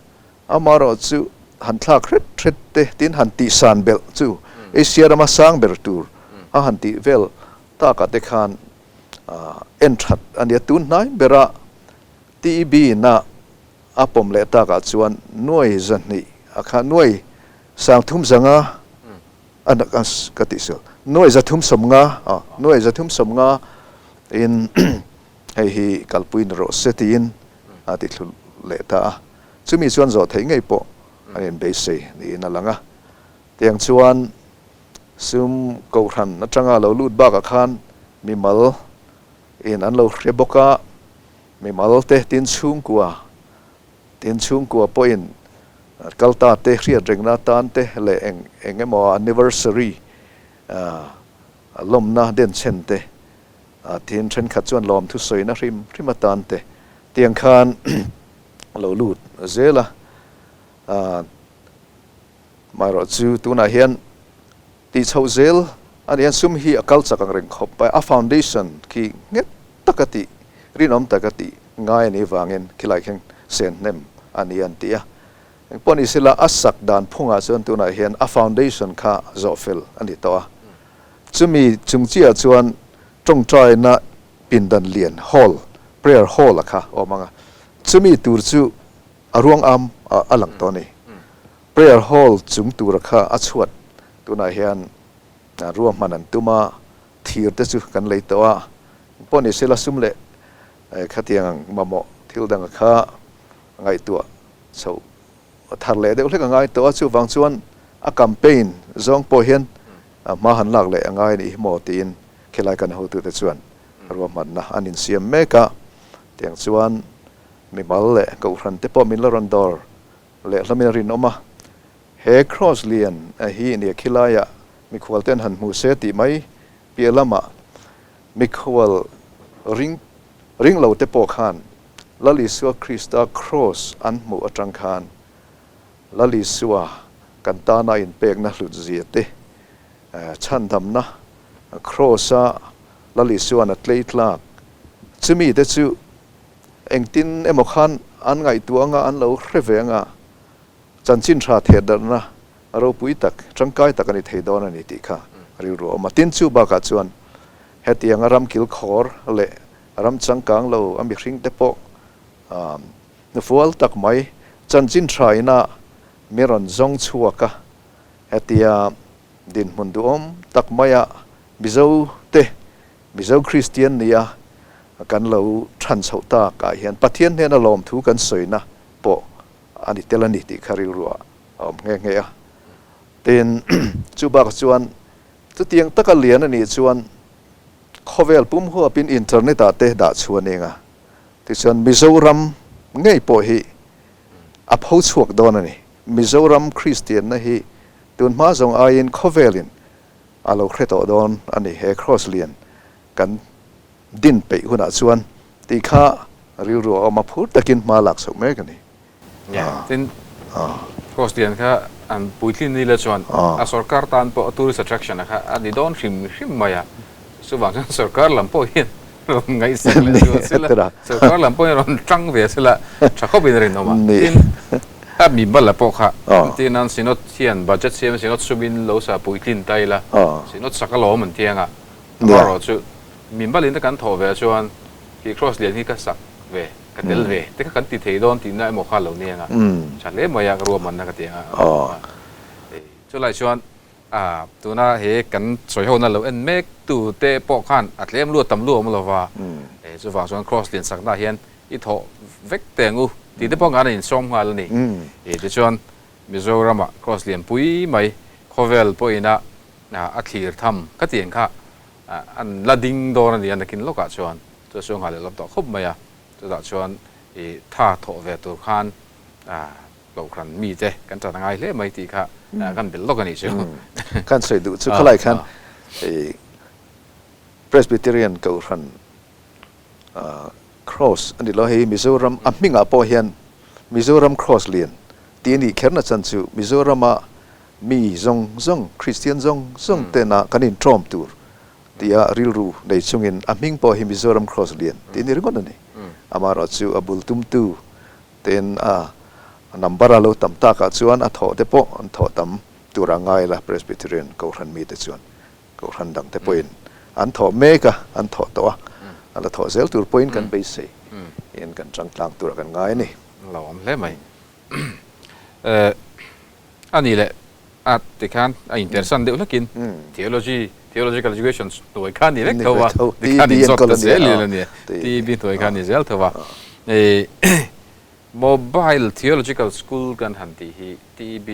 Amaherawh chu han thlak hret hret te tin han tihsan belh chu Asia rama sang ber tur a han tih vel takah te khan en that a nia. Tun hnai bera TEB na a pawm leh takah chuan nuai 200 a kha nuai 30 500 a ka tih sual nuai 350 nuai 350 in hei hi kalpui ni rawh se tiin a ti thlu leh ta a. Chumi chuan zawh theih ngei pawh an inbeisei niin a lang a. Tiang chuan Sum Kohhran atanga lo lut bakah khan mimal in an lo hre bawk a, mimal te tin chhungkua, tin chhungkua pawhin kalta te hriat rengna atan te leh eng eng emaw anniversary lawmna denchhen te, tin thenkhat chuan lawmthu sawina hrim hrim atan te tiang khan lo lut zel a. Amaherawh chu tunah hian tih chhoh zel a ni a, sum hi a kal chak ang reng khawp mai. A foundation khi nghet taka tih, rinawm taka tih ngai a nih vangin khilai khian sen hnem a ni an ti a. Engpawh ni sela a sak dan phungah chuan tunah hian a foundation kha zawh fel a ni tawh a. Chumi chung chiah chuan tawngtaina pindan lian hall, prayer hall a kha a awm ang a. Chumi tur chu a ruang am a lang tawh a ni. Prayer hall chung tura kha a chhuat tunah hian ruahman an tum a, thir te chu kan lei tawh a, pawh ni sela sum leh khatiang mamawh thil danga kha ngaihtuah chhoh thar leh deuh hlek a ngai tawh a, chuvang chuan a campaign zawng pawh hian hma han lak leh a ngai a nih hi maw tiin khilai kan hotute chuan Ruahmanna an insiam mek a, tiang chuan mimal leh kohhran te pawh min la rawn dawr leh hlamin a rinawm a. He Kraws lian hi nia khilaiah mikhual ten han hmu se tih mai piah lamah mikhual ring ring lo te pawh khan Lal Isua Krista Kraws an hmuh atang khan Lal Isua kan tana inpekna hlut zia te Chhandamna Kraws-a Lal Isua'n a tlei tlak. Chumi te chu engtin emaw khan an ngaihtuah anga an lo hre ve anga chanchin tha thehdarhna ropui tak, tangkai tak a ni thei dawn a ni tih kha rilru a awm a. Tin, chu bakah chuan hetianga ram kilkhawr leh ram changkang lo a mihring te pawh hnufual tak mai chanchin tha ina mi rawn zawng chhuak a, hetia Dinhmun duhawm tak maia Mizo te, Mizo Kristian nia kan lo chhan chhoh tak ah hian Pathian hnena lawmthu kan sawina pawh a ni tel a ni tih kha rilruah a awm nghe nghe a. Tin, chu bakah chuan chutiang taka lian a nih chuan khawvel pum huapin internet ah te dah chhuah a ni ang a, tichuan Mizoram ngei pawh hi a pho chhuak dawn a ni. Mizoram Kristianna hi tun hma zawng aiin khawvelin a lo hre tawh dawn a ni, he Kraws lian kan din peih hunah chuan tih kha rilru a awm a, phur takin hma lak chhoh mek a ni. Tin, Kraws lian kha an puitlin ni la chuan a sorkar tan pawh tourist attraction a kha a ni dawn hrim hrim mai a, chuvang chuan sorkar lam pawh hian rawn ngaihsak leh zual sela, sorkar lam pawhin rawn tang ve sela tha khawpin a rinawm a. Tin, a mi bala pawh kha entir nan Synod hian budget siam Synod sumin lo sa puitlin ta ila, Synod sak alawm an ti anga, amaherawh chu mi balin te kan thawh ve chuan khi Kraws lian hi ka sak ve, ka tel ve te kha kan ti thei dawn tihna emaw kha lo ni anga, tha hle mai a ka ruahmanna ka ti anga. Chulai chuan A, tuna he kan sawi hona lo en mek tu te pawh khan a tlem luat tam lu awm lo va, e chuvang chuan Kraws lian sakna hian i thawh vek teh ang u tih te pawh ngan a insawm nghal a ni. E tichuan Mizorama Kraws lian pui mai khawvel pawhina a thlir tham ka tih ang kha an la ding dawn a ni a nakin lawkah chuan chu a suang nghal leh lawm tawh khawp mai a, chutah chuan i tha thawh ve tur khan Kohhran mite kan tan a ngai hle mai tih kha kan belh lawk a nih chu. Kan sawi duh chu khalai khan Presbyterian Kohhran Cross a ni lo hei Mizoram a hmingah pawh hian Mizoram Cross lian tih a nih kherna chan chu Mizorama mi zawng zawng Kristian zawng zawng tena kan inṭawm tur tia rilru nei chungin a hming pawh hi Mizoram Cross lian tih a ni ringawt a ni. Amaherawhchu a bul tumtu Tin, a number a lo tam takah chuan a thawh te pawh an thawh tam tur a ngai la, Presbyterian Kohhran mite chuan Kohhran dang te pawhin an thawh mek a, an thawh tawh a, a la thawh zel tur pawhin kan beisei in kan changtlang turah kan ngai a ni. Lo awm hle mai. A nih leh a tikhan a interesan deuh hlakin theology, theological education hnuai kha a ni vek tho a, tikhan inzawt ta zel in a nia, TB hnuai kha a ni zel tho a. Mobile Theological School kan han tih hi TB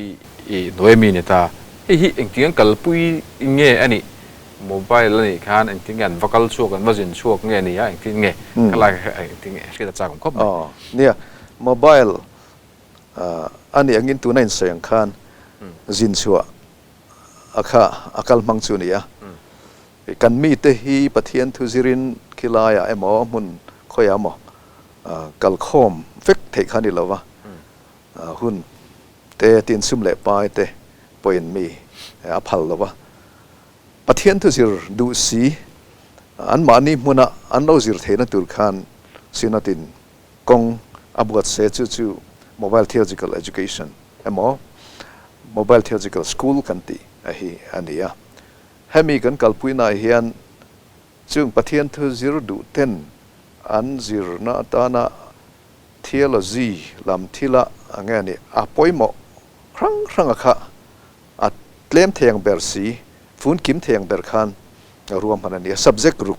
hnuai mi a ni ta, hei hi engtin an kalpui nge a nih, mobile a nih khan engtin nge an va kal chhuak, an va zin chhuak nge a ni a, engtin nge khalai kha engtin nge hriat a chak awm khawp mai. Nia, mobile A nih angin tuna insawi ang khan zin chhuah a kha a kal hmang chu a ni a. Kan mite hi Pathian thu zirin khilaiah emaw hmun khawiah emaw kal khawm vek theih kha a ni lo va, hun te tin sum leh pai te pawhin mi a phal lo va. Pathian thu zir duh si anmahni hmuna an lo zir theihna tur khan Synod-in Kawng a buatse chu chu Mobile Theological Education emaw Mobile Theological School kan tih a hi a ni a. Hemi kan kalpuinaah hian chung Pathian thu zir duh ten an zirna atana theology lam thila a nge a ni a pawimawh hrang hranga kha a tlem thei ang ber si, fun kim thei ang ber khan ruahman a ni a. Subject ruk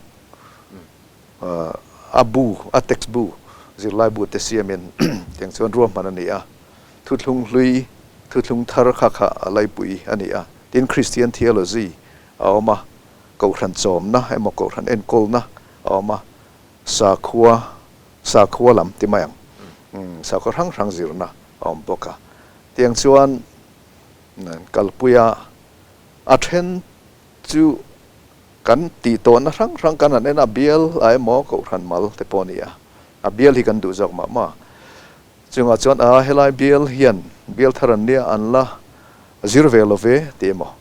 A bu, a text bu, zirlai bu te siamin tiang chuan ruahman a ni a. Thuthlung hlui, thuthlung thar kha kha a laipui a ni a. Tin, Christian theology a awm a, Kohhran chawmna emaw Kohhran enkawlna a awm a, sakhua, sakhua lam ti mai ang, sakhua hrang hrang zirna a awm bawk a. Tiang chuan kalpui a, a then chu kan tih tawhna hrang hrang kan han en a, bial a emaw kohhran mal te pawh a ni a, a bial hi kan duh zawk mah mah. Chungah chuan a helai bial hian bial thar an nia an la zir ve lo ve ti emaw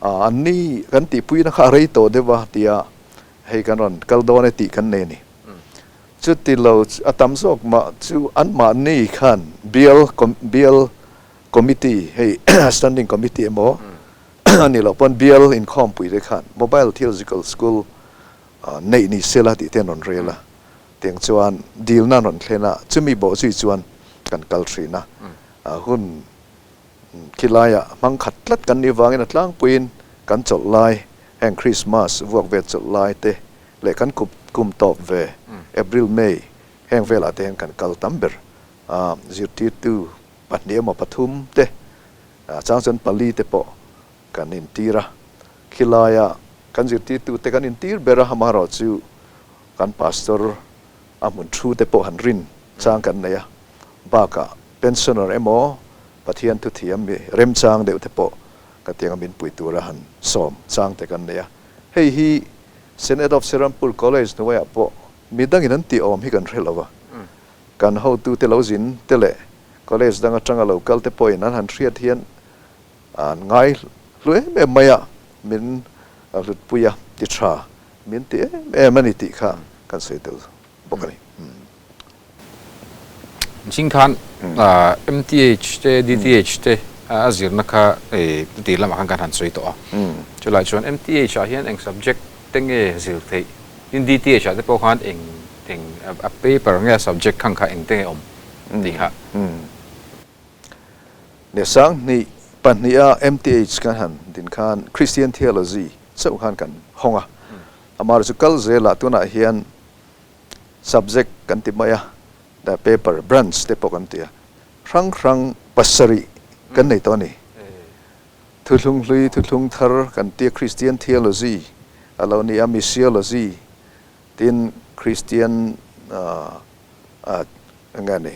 an ni kan tihpuina kha a rei tawh deuh a tia hei kan rawn kal dawn e tih kan nei a ni. Chuti lo a tam zawk mah chu anmahni khan bial bial committee hei standing committee emaw a nih loh pawn bial inkhawmpui te khan mobile theological school neih ni sela tih te an rawn rel a. Tiang chuan dilna an rawn thlen a, chumi bawh zui chuan kan kal thin a. Hun khilaiah hmang khat tlat kan nih vangin a tlangpuiin kan chawlh lai, heng Krismas vuak vel chawlh lai te leh kan kum tawp ve April, May heng velah te hian kan kal tam ber a. Zirtirtu pahnih emaw pathum te, chang chuan pali te pawh kan intir a. Khilaia kan zirtirtute kan intir ber a, amaherawhchu Kan pastor a hmun thu te pawh han rin chang kan nei a, bakah pensioner emaw Pathian thuthiam mi remchang deuh te pawh ka tianga min pui tura han sawm chang te kan nei a. Hei hi Senate of Serampore College hnuaiah pawh midangin an tih awm hi kan hre lo va, kan hotute lo zin te leh college dang atanga lo kal te pawhin an han hriat hian an ngai hlu em em mai a, min hlutpui a ti tha Min ti em em a ni tih kha kan sawi tel bawk a ni. Ching khan MTH te DTH te a zirna kha tir lamah khan kan han sawi tawh a. Chulai chuan MTH ah hian eng subject te nge zir theih? Tin DTH ah te pawh khan eng eng a paper nge a subject khang kha eng te nge awm tih kha. Nia 2002 a MTH kan han din khan Christian Theology chauh khan kan hawng a, amaherawhchu chu kal zelah tunah hian subject kan ti mai a, the paper branch te pawh kan ti a, hrang hrang pasarih kan nei tawh a ni. Thuthlung hlui, thuthlung thar kan ti a, Christian Theology a lo ni a, Missiology tin Christian Eng nge ni?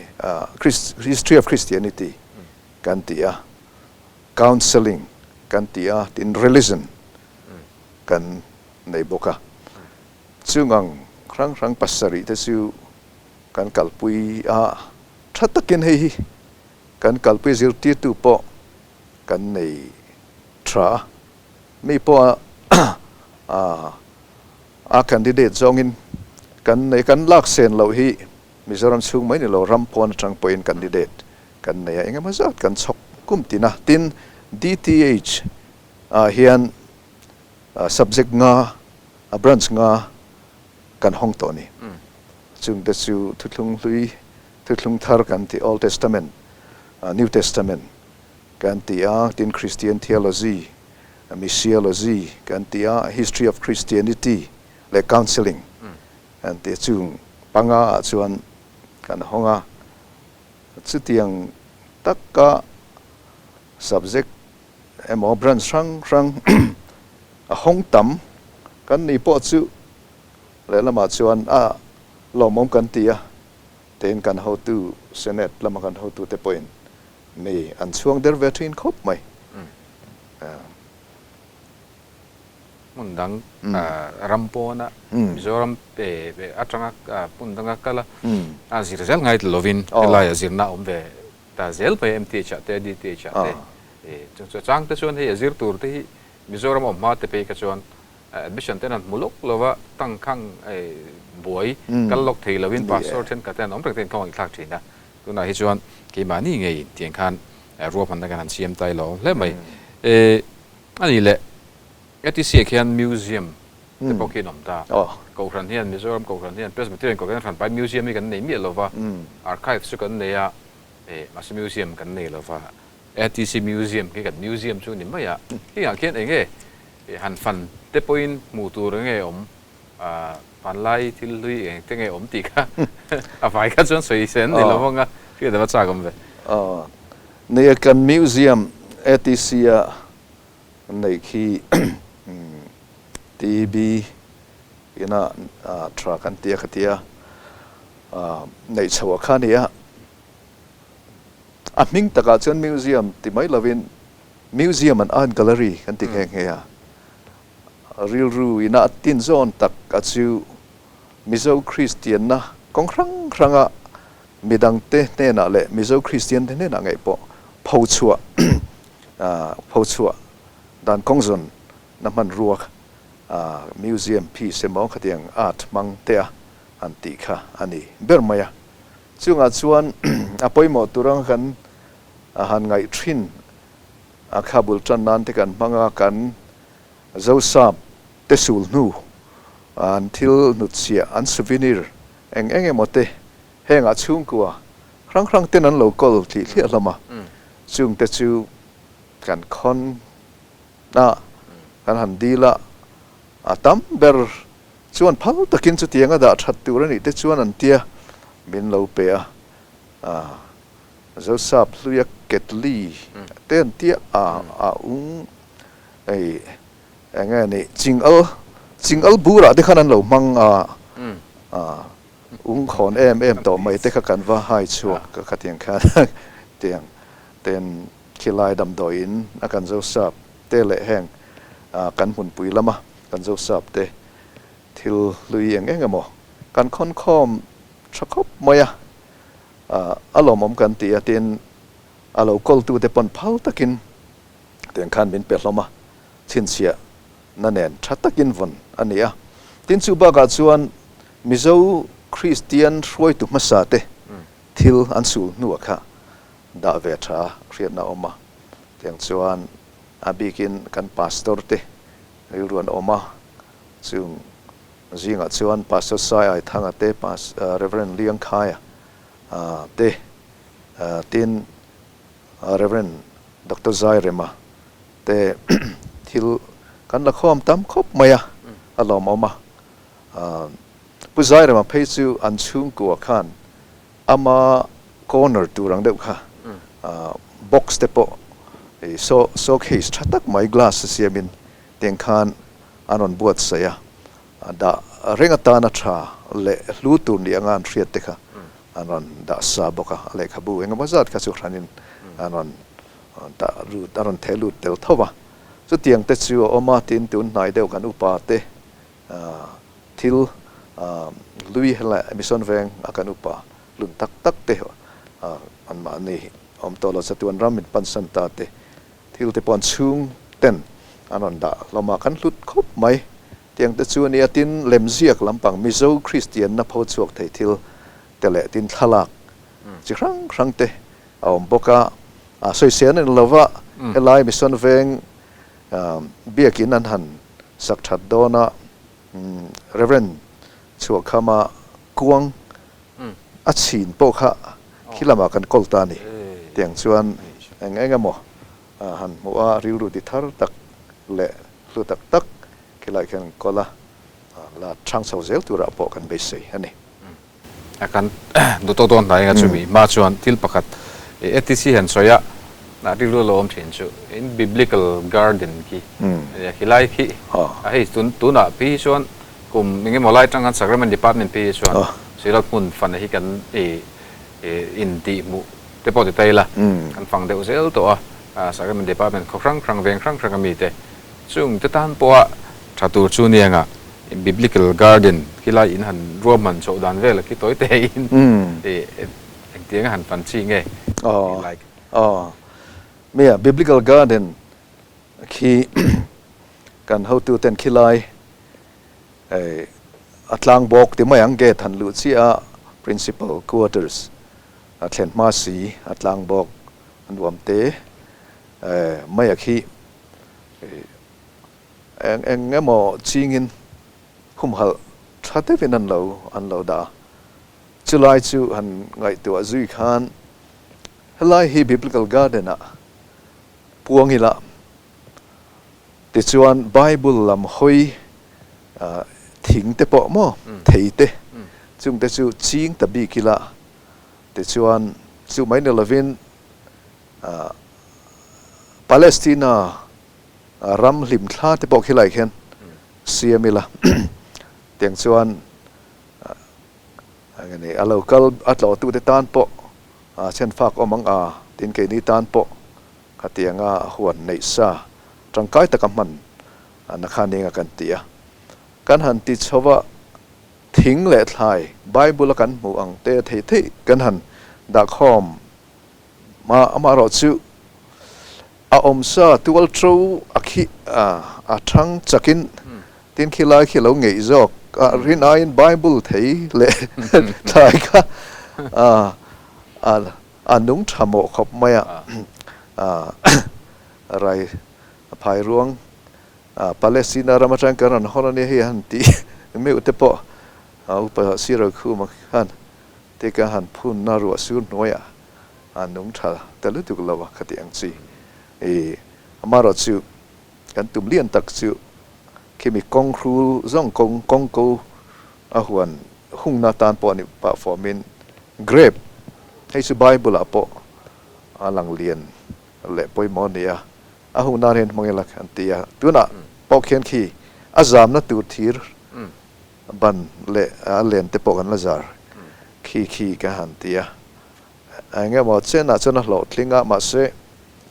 History of Christianity kan ti a, Counselling kan ti a, tin Religion kan nei bawk a. Chung ang hrang hrang pasarih te chu kan kalpui a, tha takin hei hi kan kalpui zirtirtu pawh kan nei tha a, mi pawh a A candidate zawngin kan nei, kan lak sen loh hi Mizoram chhung mai ni lo, ram pawn atang pawhin candidate kan nei a, engemaw zat kan chhawk kum tin a. Tin, DTH ah hian subject nga, a branch nga kan hawng tawh a ni. Chungte chu Thuthlung Hlui, Thuthlung Thar kan ti, Old Testament, New Testament kan ti a, tin Christian Theology, Missiology kan ti a, History of Christianity leh Counselling kan ti a, chung panga ah chuan kan hawng a, chutiang taka subject emaw branch hrang hrang a hawng tam kan ni pawh chu lehlamah chuan a lawmawm kan ti a, tin kan hotu Senate lama kan hotute pawhin Mi an chhuang der ve thin khawp mai. Hmun dang ram pawna Mizoram atanga hmun danga kal a zir zel ngai ta lovin helaiah zirna a awm ve ta zel mai MTH ah te DTH ah te. Chung chu a chang te chuan hei a zir tur te hi Mizoram a awm hma te phei kha chuan admission ten an hmu lawk lova tangkhang buai kal lawk thei lovin pastor thenkhat te an awm reng te in khawngaih thlak thin a. Tunah hi chuan keimahni ngei tiang khan ruahmanna kan han siam ta ilo awm hle mai. E, a nih leh ATC ah khian museum te pawh khi an awm ta. Kohhran hian, Mizoram Kohhran hian, Presbyterian Kohhran hian hranpai museum hi kan nei miah lo va, archives chu kan nei a, e, mahse museum kan nei lo va. ATC museum khi kan museum chu ni mai a. Hengah khian eng nge han fan te pawhin hmuh tur eng nge awm? Hmanlai thil hlui eng te nge awm tih kha a vai kha chuan sawi se an ni lo vang a, hriat a va chak awm ve. Nei a kan museum ATC a neih khi TB ina tha kan tia khatia neih chhoh a kha a ni a. A hming takah chuan museum ti mai lovin Museum and Art Gallery kan ti nghe nghe a. Rilru ina a tin zawn tak a chu Mizo Kristianna kawng hrang hranga midangte hnenah leh Mizo Kristiante hnenah ngei pawh phochhuah phochhuah dan kawng zawn na hmanrua museum piece emaw khatiang art hmang te a han tih kha a ni ber mai a. Chungah chuan a pawimawh tur anga kan han ngaih thin a kha bul tan nan te kan hmang a, kan Zosap te sul hnu an thil hnutchhiah an souvenir eng eng emaw te hengah chhungkua hrang hrang ten an lo kawl tih thliah hlawm a, chung te chu kan khawn a, kan han dil a, a tam ber chuan phal takin chutiang a dah that tur a nih te chuan an tia min lo pe a, Zosap hluia ketli te an tia a, a ung hei eng nge ni chingal chingal burah te khan an lo hmang a, ung khawn em em tawh mai te kha kan va hai chhuak ka khatiang khan tiang ten khilai damdawiin a kan Zosap te leh heng kan hmunpui lama kan Zosap te thil hlui eng eng emaw kan khawn khawm tha khawp mai a, a lawmawm kan ti a tin a lo kawltute pawn phal takin tiang khan min pe hlawm a, chhinchhiah na nen tha takin vawn a ni a. Tin chu bakah chuan Mizo Kristian hruaitu hmasa te thil an sul hnuah kha dah ve tha hriatna a awm a, tiang chuan a bikin kan pastor te rilru an awm a, chung zingah chuan Pastor Sai Aithanga te, Rev. Liangkhaia te, tin Rev. Doctor Zairema te thil kan la khawm tam khawp mai a, a lawmawm a. Pu Zairema phei chu an chhungkua khan ama corner tur ang deuh kha box te pawh showcase tha tak mai glass a siamin tiang khan an rawn buatsaih a, dah reng atana tha leh hlu tur ni anga an hriat te kha an rawn dah sa bawk a, a lehkhabu engemaw zat kha chu hranin an rawn dah lut, a rawn theh lut tel tho va. Chutiang te chu a awm a, tin tun hnai deuh kan upa te thil lui leh mission veng a kan upa lun tak tak te anmahni awm tawh lo chatuan ram min pansan ta te thil te pawh an chhung ten an rawn dah hlawm a, kan hlut khawp mai. Tiang te chu a nia, tin lemziak lampang Mizo Kristianna pho chhuak thei thil te leh tin thlalak chi hrang hrang te a awm bawk a, a sawisel a ni lo va, helai Mission Veng biakin an han sak that dawn a, Rev. Chhuahkhama kuang a chhin pawh kha khi lamah kan kawl ta a ni. Tiang chuan eng eng emaw han hmuh a, rilru ti thar tak leh hlu tak tak khilai khian kan kawl a, la chhang chho zel turah pawh kan beisei a ni. A kan duh tawk dawn hnai anga chumi hma chuan thil pakhat ATC han sawi a, rilru lo awm thin chu in biblical garden khi ania khilai khi a hei tunah phei hi chuan kum engemaw lai atang khan Sacrament Department phei hi chuan Silot hmun fana hi kan in tih hmuh te pawh ti ta ila kan fang deuh zel tawh a, Sacrament Department khaw hrang hrang veng hrang hrang ami te Chung te tan pawha tha tur chu nianga Biblical Garden khilai in han ruahman chhoh dan vel a khi tawi te in engtiang a han fan chi nge tih lai khi. Aw Mia Biblical Garden khi kan hotu ten khilai a tlang bawk ti mai ang gate han luh chiah a Principal Quarters a thlen hma si a tlang bawk a nuam te mai a khi Eng eng emaw chingin humhalh tha deuhin an lo an lo dah a. Chulai chu han ngaihtuah zui khan helai hi Biblical Garden ah puang ila tichuan Bible lam hawi thing te pawh maw thei te chung te chu ching ta bik ila tichuan chu mai ni lovin Palestina ram hlimthla te pawh khilai khian siam ila. Tiang chuan eng nge a lo kal a tlawhtute tan pawh chhen fak awm ang a, tin keini tan pawh khatianga huan neih sa tangkai taka hman na kha ning a kan ti a. Kan han ti chho a, thing leh thlai Bible a kan hmuh ang te thei thei kan han dahkhawm a, amaherawhchu A awmsa tual ṭo a khi a ṭhang chakin tin khi lai khi lo ngeih zawk a rin aiin Bible thei leh thlai kha a nung ṭha mawh khawp mai a. Rai phai ruang Palestina ram aṭang kan rawn hawn a nia hei a han tih meuh te pawh upa Sir Khuma khan te ka han phunna ruah sur hnuaiah a nung tha ta lutuk lo a khati ang chi. I amaherawh chu kan tum lian tak chu khimi kawng hrul zawng kawng kawng ko a huan hungna tan pawh a ni pah fawmin grape hei chu Bible ah pawh a lang lian leh pawimawh a ni a, a hung nan hian hmang ila an ti a, tunah pawh khian khi a zamna tur thir ban leh a len te pawh kan la zar khi khi ka han ti a. Eng emaw chenah chuan a hlawhtling a, mahse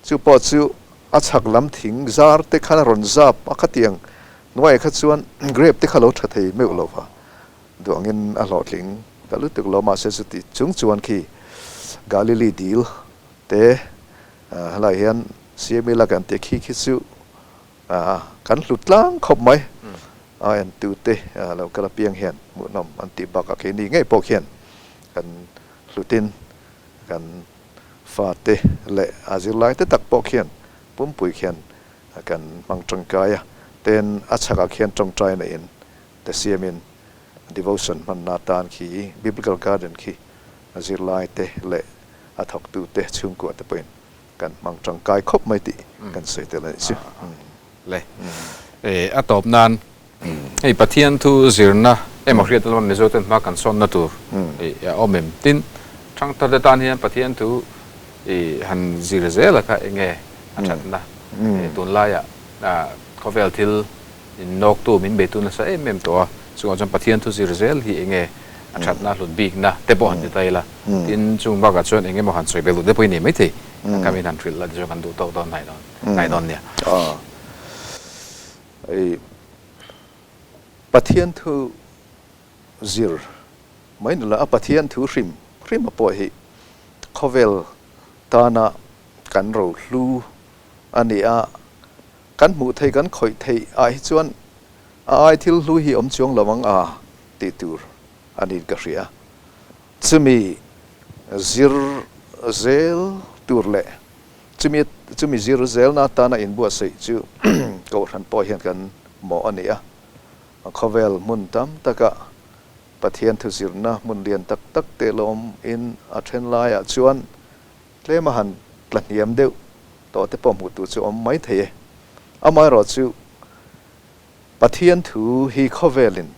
chu pawh chu a chhak lam thing zar te khan a rawn zap a, khatiang hnuaiah kha chuan grape te kha lo tha thei meuh lo va, duangin a hlawhtling ta lutuk lo, mahse chuti chung chuan khi Galilee dil te helaiah hian siam ila kan tih khi khi chu kan hlut tlang khawp mai, a entute lo kal apiang hian hmuhnawm an tih bakah keini ngei pawh khian kan Hlutin kan fate leh a zirlaite tak pawh khian pumpui khian kan hmang tangkai a, ten a chhakah khian tawngtai neihin te siamin devotion hmanna atan khi Biblical Garden khi a zirlaite leh a thawktute chhungkuahte pawhin kan hmang tangkai khawp mai tih kan sawi tel a nih chu. Le. A tawp nan Hei Pathian thu zirna emaw hriatna lama Mizo ten hma kan sawnna tur a awm em? Tin, thangthar te tan hian Pathian thu han zir zel a kha enge a thatna? Tunlaiah khawvel thil in nawktu min beitu nasa em em tawh a, chungah chuan Pathian thu zir zel hi enge a thatna, hlut bikna te pawh han ti ta ila. Tin, chung bakah chuan eng emaw han sawi belh duh te pawh i nei maithei. Khamin han hrilh la tichuan kan duh tawk dawn hnai dawn nia. Hei Pathian thu zir mai ni lo, a Pathian thu hrim hrim a pawh hi khawvel tana kan rohlu a ni a, kan hmuh theih kan khawih theih ah hi chuan a ai thil hlu hi awm chuang lo ang a tih tur a niin ka hria. Chumi zir zel tur leh Chumi chumi zir zelna atana inbuatsaih chu Kohhran pawh hian kan mawh a ni a. Khawvel hmun tam taka Pathian thuzirna hmun lian tak tak te lawm in a then laiah chuan tlem a han tla hniam deuh tawh te pawh hmuh tur chu awm mai thei e. Amaherawh chu Pathian thu hi khawvelin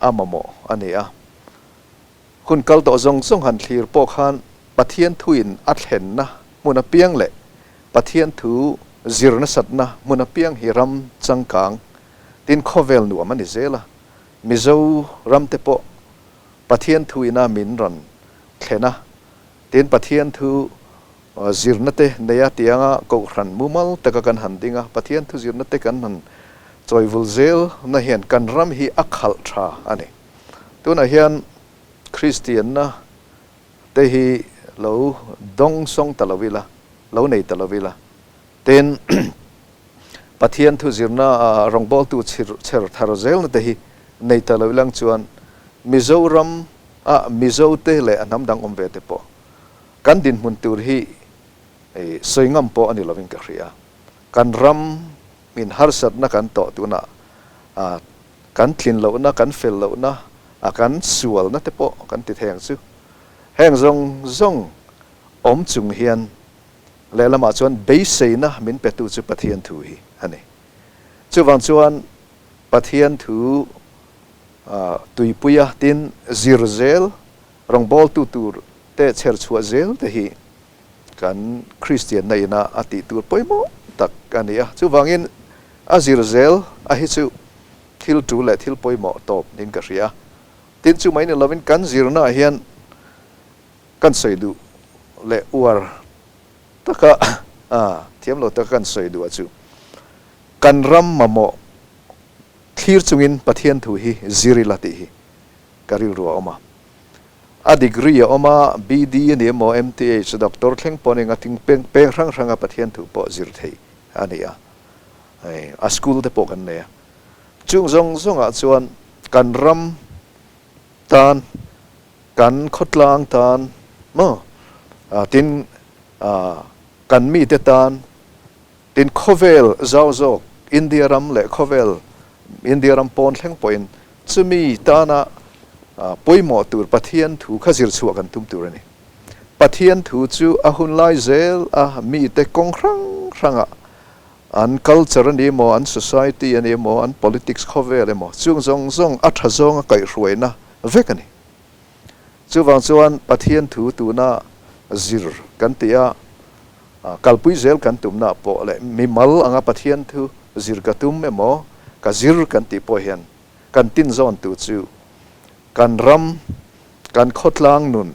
a mamawh a ni a. Hun kal tawh zawng zawng han thlir pawh khan Pathian thuin a thlenna hmun apiang leh Pathian thu zir nasatna hmun apiang hi ram changkang tin khawvel nuam a ni zel a. Mizo ramte pawh Pathian thuina min rawn thlen a, tin Pathian thu zirna te neia tianga kohhran mumal taka kan han ding a, Pathian thu zirna te kan han chawivul zel na hian kan ram hi a khalh tha a ni. Tunah hian Kristianna te hi lo dawng sawng ta lo ila, lo nei ta lo ila, tin Pathian thu zirna rawngbawltu chher thar zelna te hi nei ta lo ilang chuan Mizoram a Mizo te leh a hnam dang awm ve te pawh kan dinhmun tur hi sawi ngam pawh a ni lovin ka hria. Kan ram in harsatna kan tawh tunah Kan tlin lohna, kan fel lohna, a kan sualna te pawh kan ti thei ang chu. Heng zawng zawng awm chung hian lehlamah chuan beiseina min petu chu Pathian thu hi a ni. Chuvang chuan Pathian thu tuipuia tin zir zel, rawngbawltu tur te chher chhuah zel te hi kan Kristianna ina a tih tur pawimawh tak a ni a. Chuvangin a zir zel a hi chu. thil tul leh thil pawimawh tawp niin ka hria. Tin, chu mai ni lovin kan zirnaah hian kan sawi duh leh uar taka thiam lo taka kan sawi duh a chu kan ram mamawh thlir chungin Pathian thu hi zir ila tih hi ka rilru a awm a. A degree a awm a, BD a ni emaw, MTH, Doctor thleng pawh a ni nga, thing peng peng hrang hranga Pathian thu pawh zir thei a ni a. Hei a school te pawh kan nei a. Chung zawng zawngah chuan kan ram tan, kan khawtlang tan maw, tin kan mite tan, tin khawvel zau zawk India ram leh khawvel India ram pawn thleng pawhin chumi tana pawimawh tur Pathian thu kha zir chhuah kan tum tur a ni. Pathian thu chu a hun lai zel a mite kawng hrang hrangah An culture a ni emaw, an society a ni emaw, an politics khawvel emaw, chung zawng zawng a tha zawnga kaihhruaina vek a ni. Chuvang chuan Pathian thu tuna zir kan tih a, kalpui zel kan tumna pawh leh mimal anga Pathian thu zir ka tum emaw, ka zir kan tih pawh hian kan tinzawntu chu kan ram, kan khawtlang nun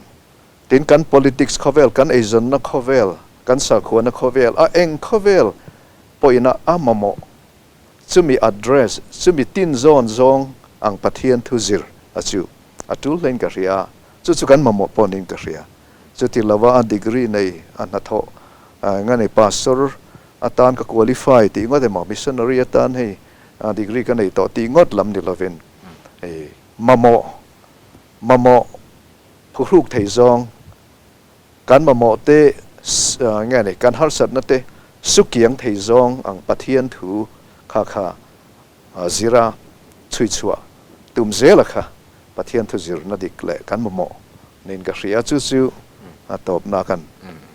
Tin, kan politics khawvel, kan eizawnna khawvel, kan sakhuana khawvel, a eng khawvel pawhina a mamawh chumi address, chumi tin zawn zawng ang Pathian thu zir a chu a tul hlein ka hria a, chu chu kan mamawh pawh niin ka hria. Chuti lova a degree nei a hnathawh nga nei pastor atan ka qualify tih ngawt emaw, missionary atan hei degree ka nei tawh tih ngawt lam ni lovin mamawh mamawh Phuhruk thei zawng kan mamawh te nge ni kan harsatna te sukiang thei zawng ang Pathian thu kha kha zira chhui chhuah tum zela kha Pathian thu zirna dik leh kan mamawh niin ka hria chu chu a tawpna kan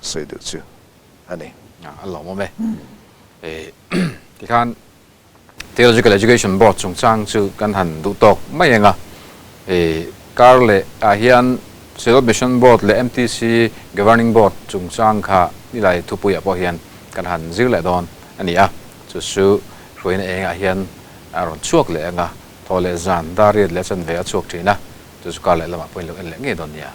sawi duh chu a ni. A lawmawm e. Tikhan Theological Education Board chungchang chu kan han duh tawk mai eng a, kar leh ah hian Synod Mission Board leh MTC Governing Board chungchang kha nilai thupuiah pawh hian kan han zir leh dawn a ni a, chu chu hruaina engah hian a rawn chhuak leh ang a, thaw leh zan dar riat leh a chanve a chhuak thin a, chu chu kar leh lamah pawhin lo en leh ngei dawn nia.